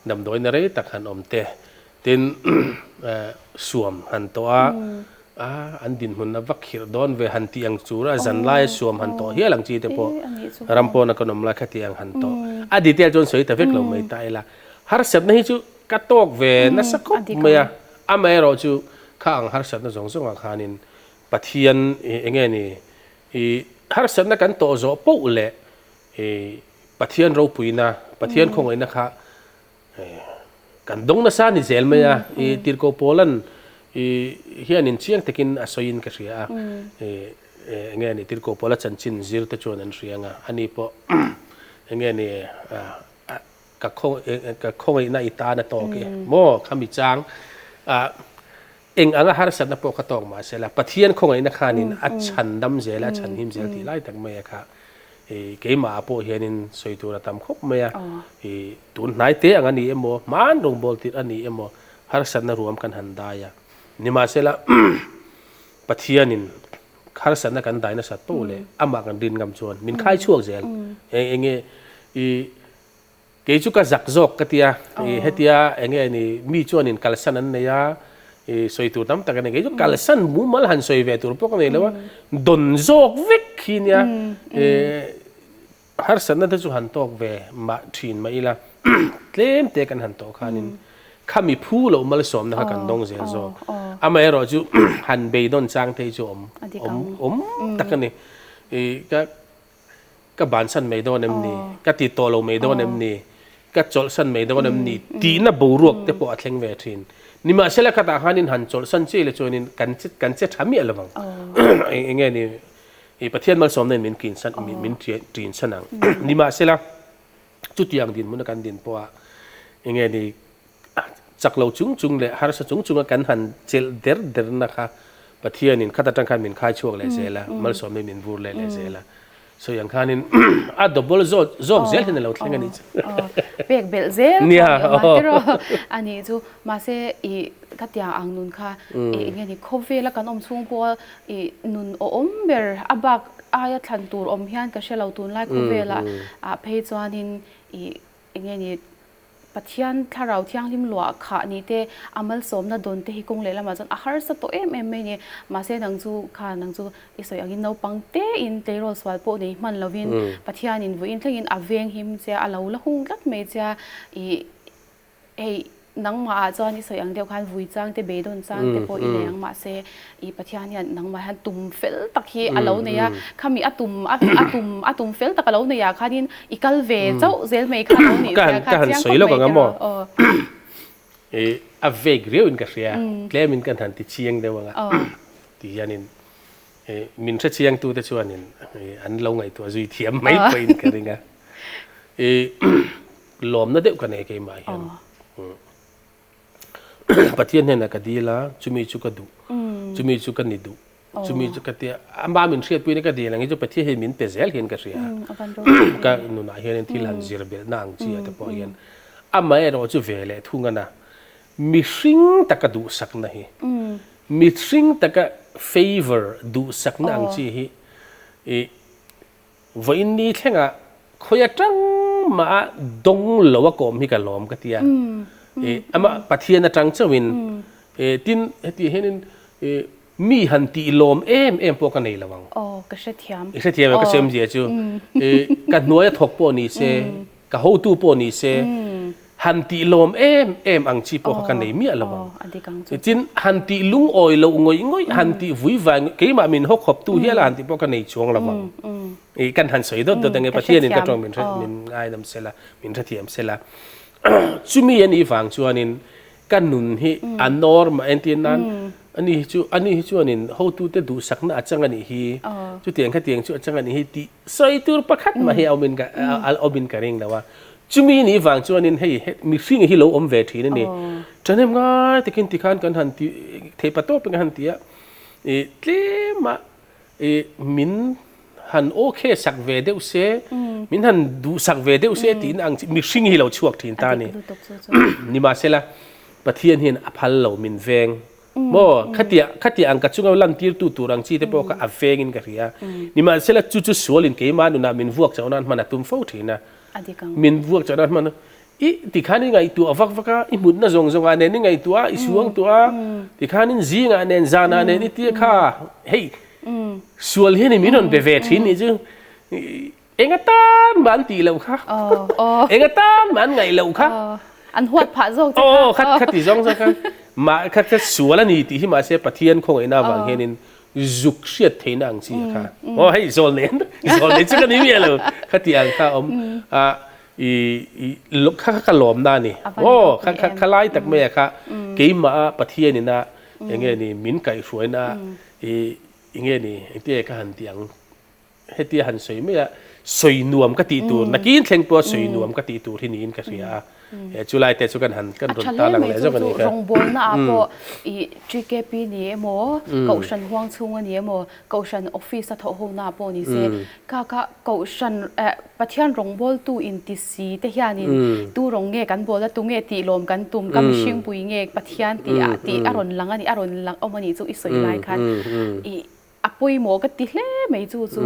damdawiina rei tak han awm te tin suam han tawh a a an dinhmun a va khirh dawn ve han tih ang chu a zan laia suam han tawh hial ang chi te pawh ram pawna kan awm lai khatiang han tawh a detail chuan sawi ta vek lo mai ta ila harsatna hi chu Ka tawk ve nasa khawp mai a, amaherawh chu kha ang harsatna zawng zawngah khanin Pathian eng nge ni i harsatna kan tawh zawh poh leh i Pathian ropuina, Pathian khawngaihna kha kan dawng nasa ni zel mai a, i Tirhkoh Paula'n i hianin chiang takin a sawiin ka hria a, i eng nge ni Tirhkoh Paula chanchin zir te chuan an hria ang a, ani pawh eng nge ni Ka ka khawngaihna i tan a tawk e maw khami chang ah eng anga harsatna pawh ka tawk mah sela Pathian khawngaihna khanin a chhan dam zel a chhan him zel tih lai tak mai a kha i keimah ah pawh hianin sawi tur a tam khawp mai a i tun hnai te ang a ni emaw hman rawngbawl tirh a ni emaw harsatna ruam kan han dai a nimahsela Pathianin harsatna kan dai nasat poh leh amah kan rin ngam chuan min khai chhuak zel eng enge i Kei chu ka zak zawk ka tia, i hetia eng nge ni mi chuanin kalsan an nei a, i sawi tur tam tak a nei. Kei chu kalsan mumal han sawi ve tur pawh ka nei lo a, dawn zawk vek khi nia, i harsatna te chu han tawk ve mah thin mah ila. Tlem te kan han tawh khanin khami phu loh malsawmna kha kan dawng zel zawk. Amaherawhchu han beidawn chang te hi chu awm awm awm tak a ni. Ih ka ka bansan mai dawn em ni, ka ti tawh lo mai dawn em ni, ka chawlhsan mai dawn em ni tihna boruak te pawh a thleng ve thin. Nimahsela khatah khanin han chawlhsan chiah ila chuanin kan che kan che tha miah lovang. Eng nge ni ih Pathian malsawmna in min kinsan min ṭinsan ang. Nimahsela chutiang dinhmuna kan din pawha eng nge ni chak lo chung chung leh harsa chung chunga kan han chelh der derna kha Pathianin khat atang khan min khai chhuak leh zel a, malsawmna min vur leh leh zel a. Sawi ang khanin a double zawk zawk zel hian a lo thleng a nih chu. Pek belh zel kha ni awm a tiraw a nih chu. Mahse i khatiang ang nun kha eng nge ni khawvela kan awm chhung pawha i nun awm ber a bak aia thlan tur awm hian ka hre lo tunlai khawvelah ah phei chuanin i eng nge ni Pathian thlarau thianghlim luah khah ni te a malsawmna dawn te hi kawng leh lamah chuan a harsa tawh em em mai a ni. Mahse nang chu kha nang chu i sawi angin naupang te in tleirawl sual pawh nei hman lovin Pathianin vawiin thlengin a veng him che a, a lo la hung tlat mai che a i Hei, nangmah ah chuan i sawi ang deuh khan vui chang te, beidawn chang te pawh i nei ang mahse i Pathian hian nangmah hian tum fel tak hi a lo nei a, khami a tum a tum a tum fel tak a lo nei ah khanin i kal ve chauh zel mai kha lo nih zia kha chiang khawp mai tiraw aw. I a vague riau in ka hria, tlem in kan han ti chiang deuh ang a ti hianin min hre chiang tu te chuanin an lo ngaihtuah zui thiam mai pawhin ka ring a. I Lawmna deuh ka nei keimah hian. Pathian hnenah ka dil a, chumi chu ka duh, chumi chu ka ni duh, chumi chu ka tia, ama min hriatpuina ka dil ang hi chu Pathian hian min pe zel hian ka hria. Ka nunah hianin thil han zir belhna ang chi ah te pawh hian amaherawh chu ve leh thung a na. Mihring taka duhsakna hi, mihring taka favour duhsakna ang chi hi i Vawiin ni thlengah khawi atang mah a dawng lo a kawm hi ka lawm ka ti a. Amah Pathian atang chauhin tin heti hianin mi han tih lawm em em pawh ka nei lo ang. Aw ka hrethiam. I hrethiam em ka sawi awmzia chu. Ka hnuaia thawk pawh ni se, ka hotu pawh ni se, han tih lawm em em ang chi pawh kha ka nei miah lo ang. Tin han tih lungawi loh ngawih ngawih, han tih vui vai ngawih, keimah min haw khawp tu hial a han tih pawh ka nei chuang lo ang. I kan han sawi dawt dawt ange Pathianin ka tawng min hre min ngaidam sela, min hrethiam sela. Chumi a nih vang chuanin ka nun hi a normal entir nan ani hi chu ani hi chuanin hotute duhsakna a chang a nih hi, chutiang khatiang chu a chang a nih hi tih sawi tur pakhat mah hi a awmin ka a awmin ka ring lo a. Chumi nih vang chuanin hei mihring hi lo awm ve thin a ni. Ṭhahnem ngai takin tikhan kan han ti thei pa tawpin kan han ti a, ih tlema ih min han okay sak ve deuh se, min han duhsak ve deuh se tiin ang chi mihring hi lo chhuak thin ta a ni. Nimahsela Pathian hian a phal lo min veng. Maw, khatia khatia ang ka chunga lantirtu tur ang chi te pawh kha a vengin ka hria. Nimahsela chu chu sualin keimah nunah min vuak chauh nan hman a tum fo thin a. Min vuak chauh nan hman a, i tikhan i ngaihtuah vak vak a, i hmutna zawng zawngah nen i ngaihtuah a, i suang tuah a, tikhanin zingah nen zanah nen i tia kha hei sual hian min rawn be ve thin nih chu Eng atan mah an tih loh kha. Eng atan mah an ngaih loh kha. An huat phah zawk che kha. Aw, khat khat ti zawng zawng kha. Mah khat khat sual a ni tih hi mahse Pathian khawngaihna avang hianin zuk hriat theihna ang chi a kha. Aw hei zawl nen zawl nen chu ka ni miah lo. Khati ang kha a awm. A i i kha kha ka lawmna a ni. Aw kha kha kha lai tak mai a kha keimah a Pathianin a eng nge ni min kaihhruaina i eng nge ni engtia ka han tih ang. Hetia han sawi mai a, sawi nuam ka tih tur, nakin thleng pawha sawi nuam ka tih tur hi niin ka hria a. He chu lai te chu kan han kan rawn ta lang leh zawk a ni kha. Rawngbawlna ah pawh i TKP ni emaw, Kohhran huang chhung a ni emaw, Kohhran office a thawh hona pawh ni se, kha kha Kohhran eh Pathian rawngbawltu inti si te hianin tu rawng nge kan bawl a, tu nge tih lawm kan tum, ka mihring pui nge Pathian tih ah tih a rawn lang a ni, a rawn lang awm a nih chu i sawi lai khan i A pawimawh ka ti hle mai chu chu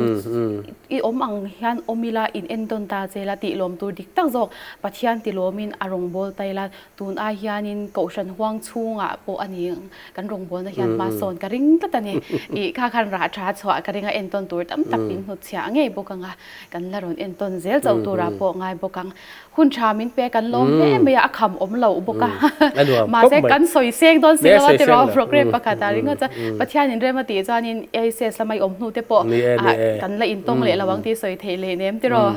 i awm ang hian awm ila in entawn ta che la tih lawm tur dik tak zawk Pathian ti lawmin a rawngbâwl ta ila tun ai hianin Kohhran huang chhungah pawh a ni kan rawngbâwlna hian hma sawn ka ring tlat a ni. Ih kha khan rah tha chhuah ka ring a entawn tur tam tak min hnutchhiah ngei bawk ang a, kan la rawn entawn zel chauh turah pawh ngai bawk ang. Hun tha min pe kan lawm hle mai a, a kham awm loh bawk a. Mahse kan sawi seng dawn si lo a tiraw program pakhat ah ringawt chuan Pathianin rem a tih chuanin AICS lama i awm hnu te pawh kan la intawng leh lo ang tih sawi theih leh nem tiraw.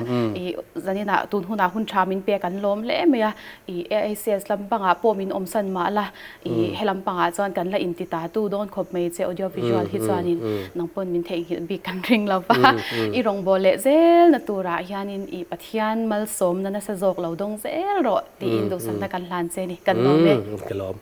I zaninah tun hunah hun tha min pe kan lawm hle mai a, i AICS lampangah pawh min awmsan mah la i he lampangah chuan kan la inti ta tu dawn khawp mai che audio visual hi chuanin nang pawn min theihnghilh bik kan ring lo va. I rawngbâwl leh zel na turah hianin i Pathian malsawmna nasa zawk lo dawng zel rawh tiin duhsakna kan hlan che ni. Kan lawm e. Ka lawm.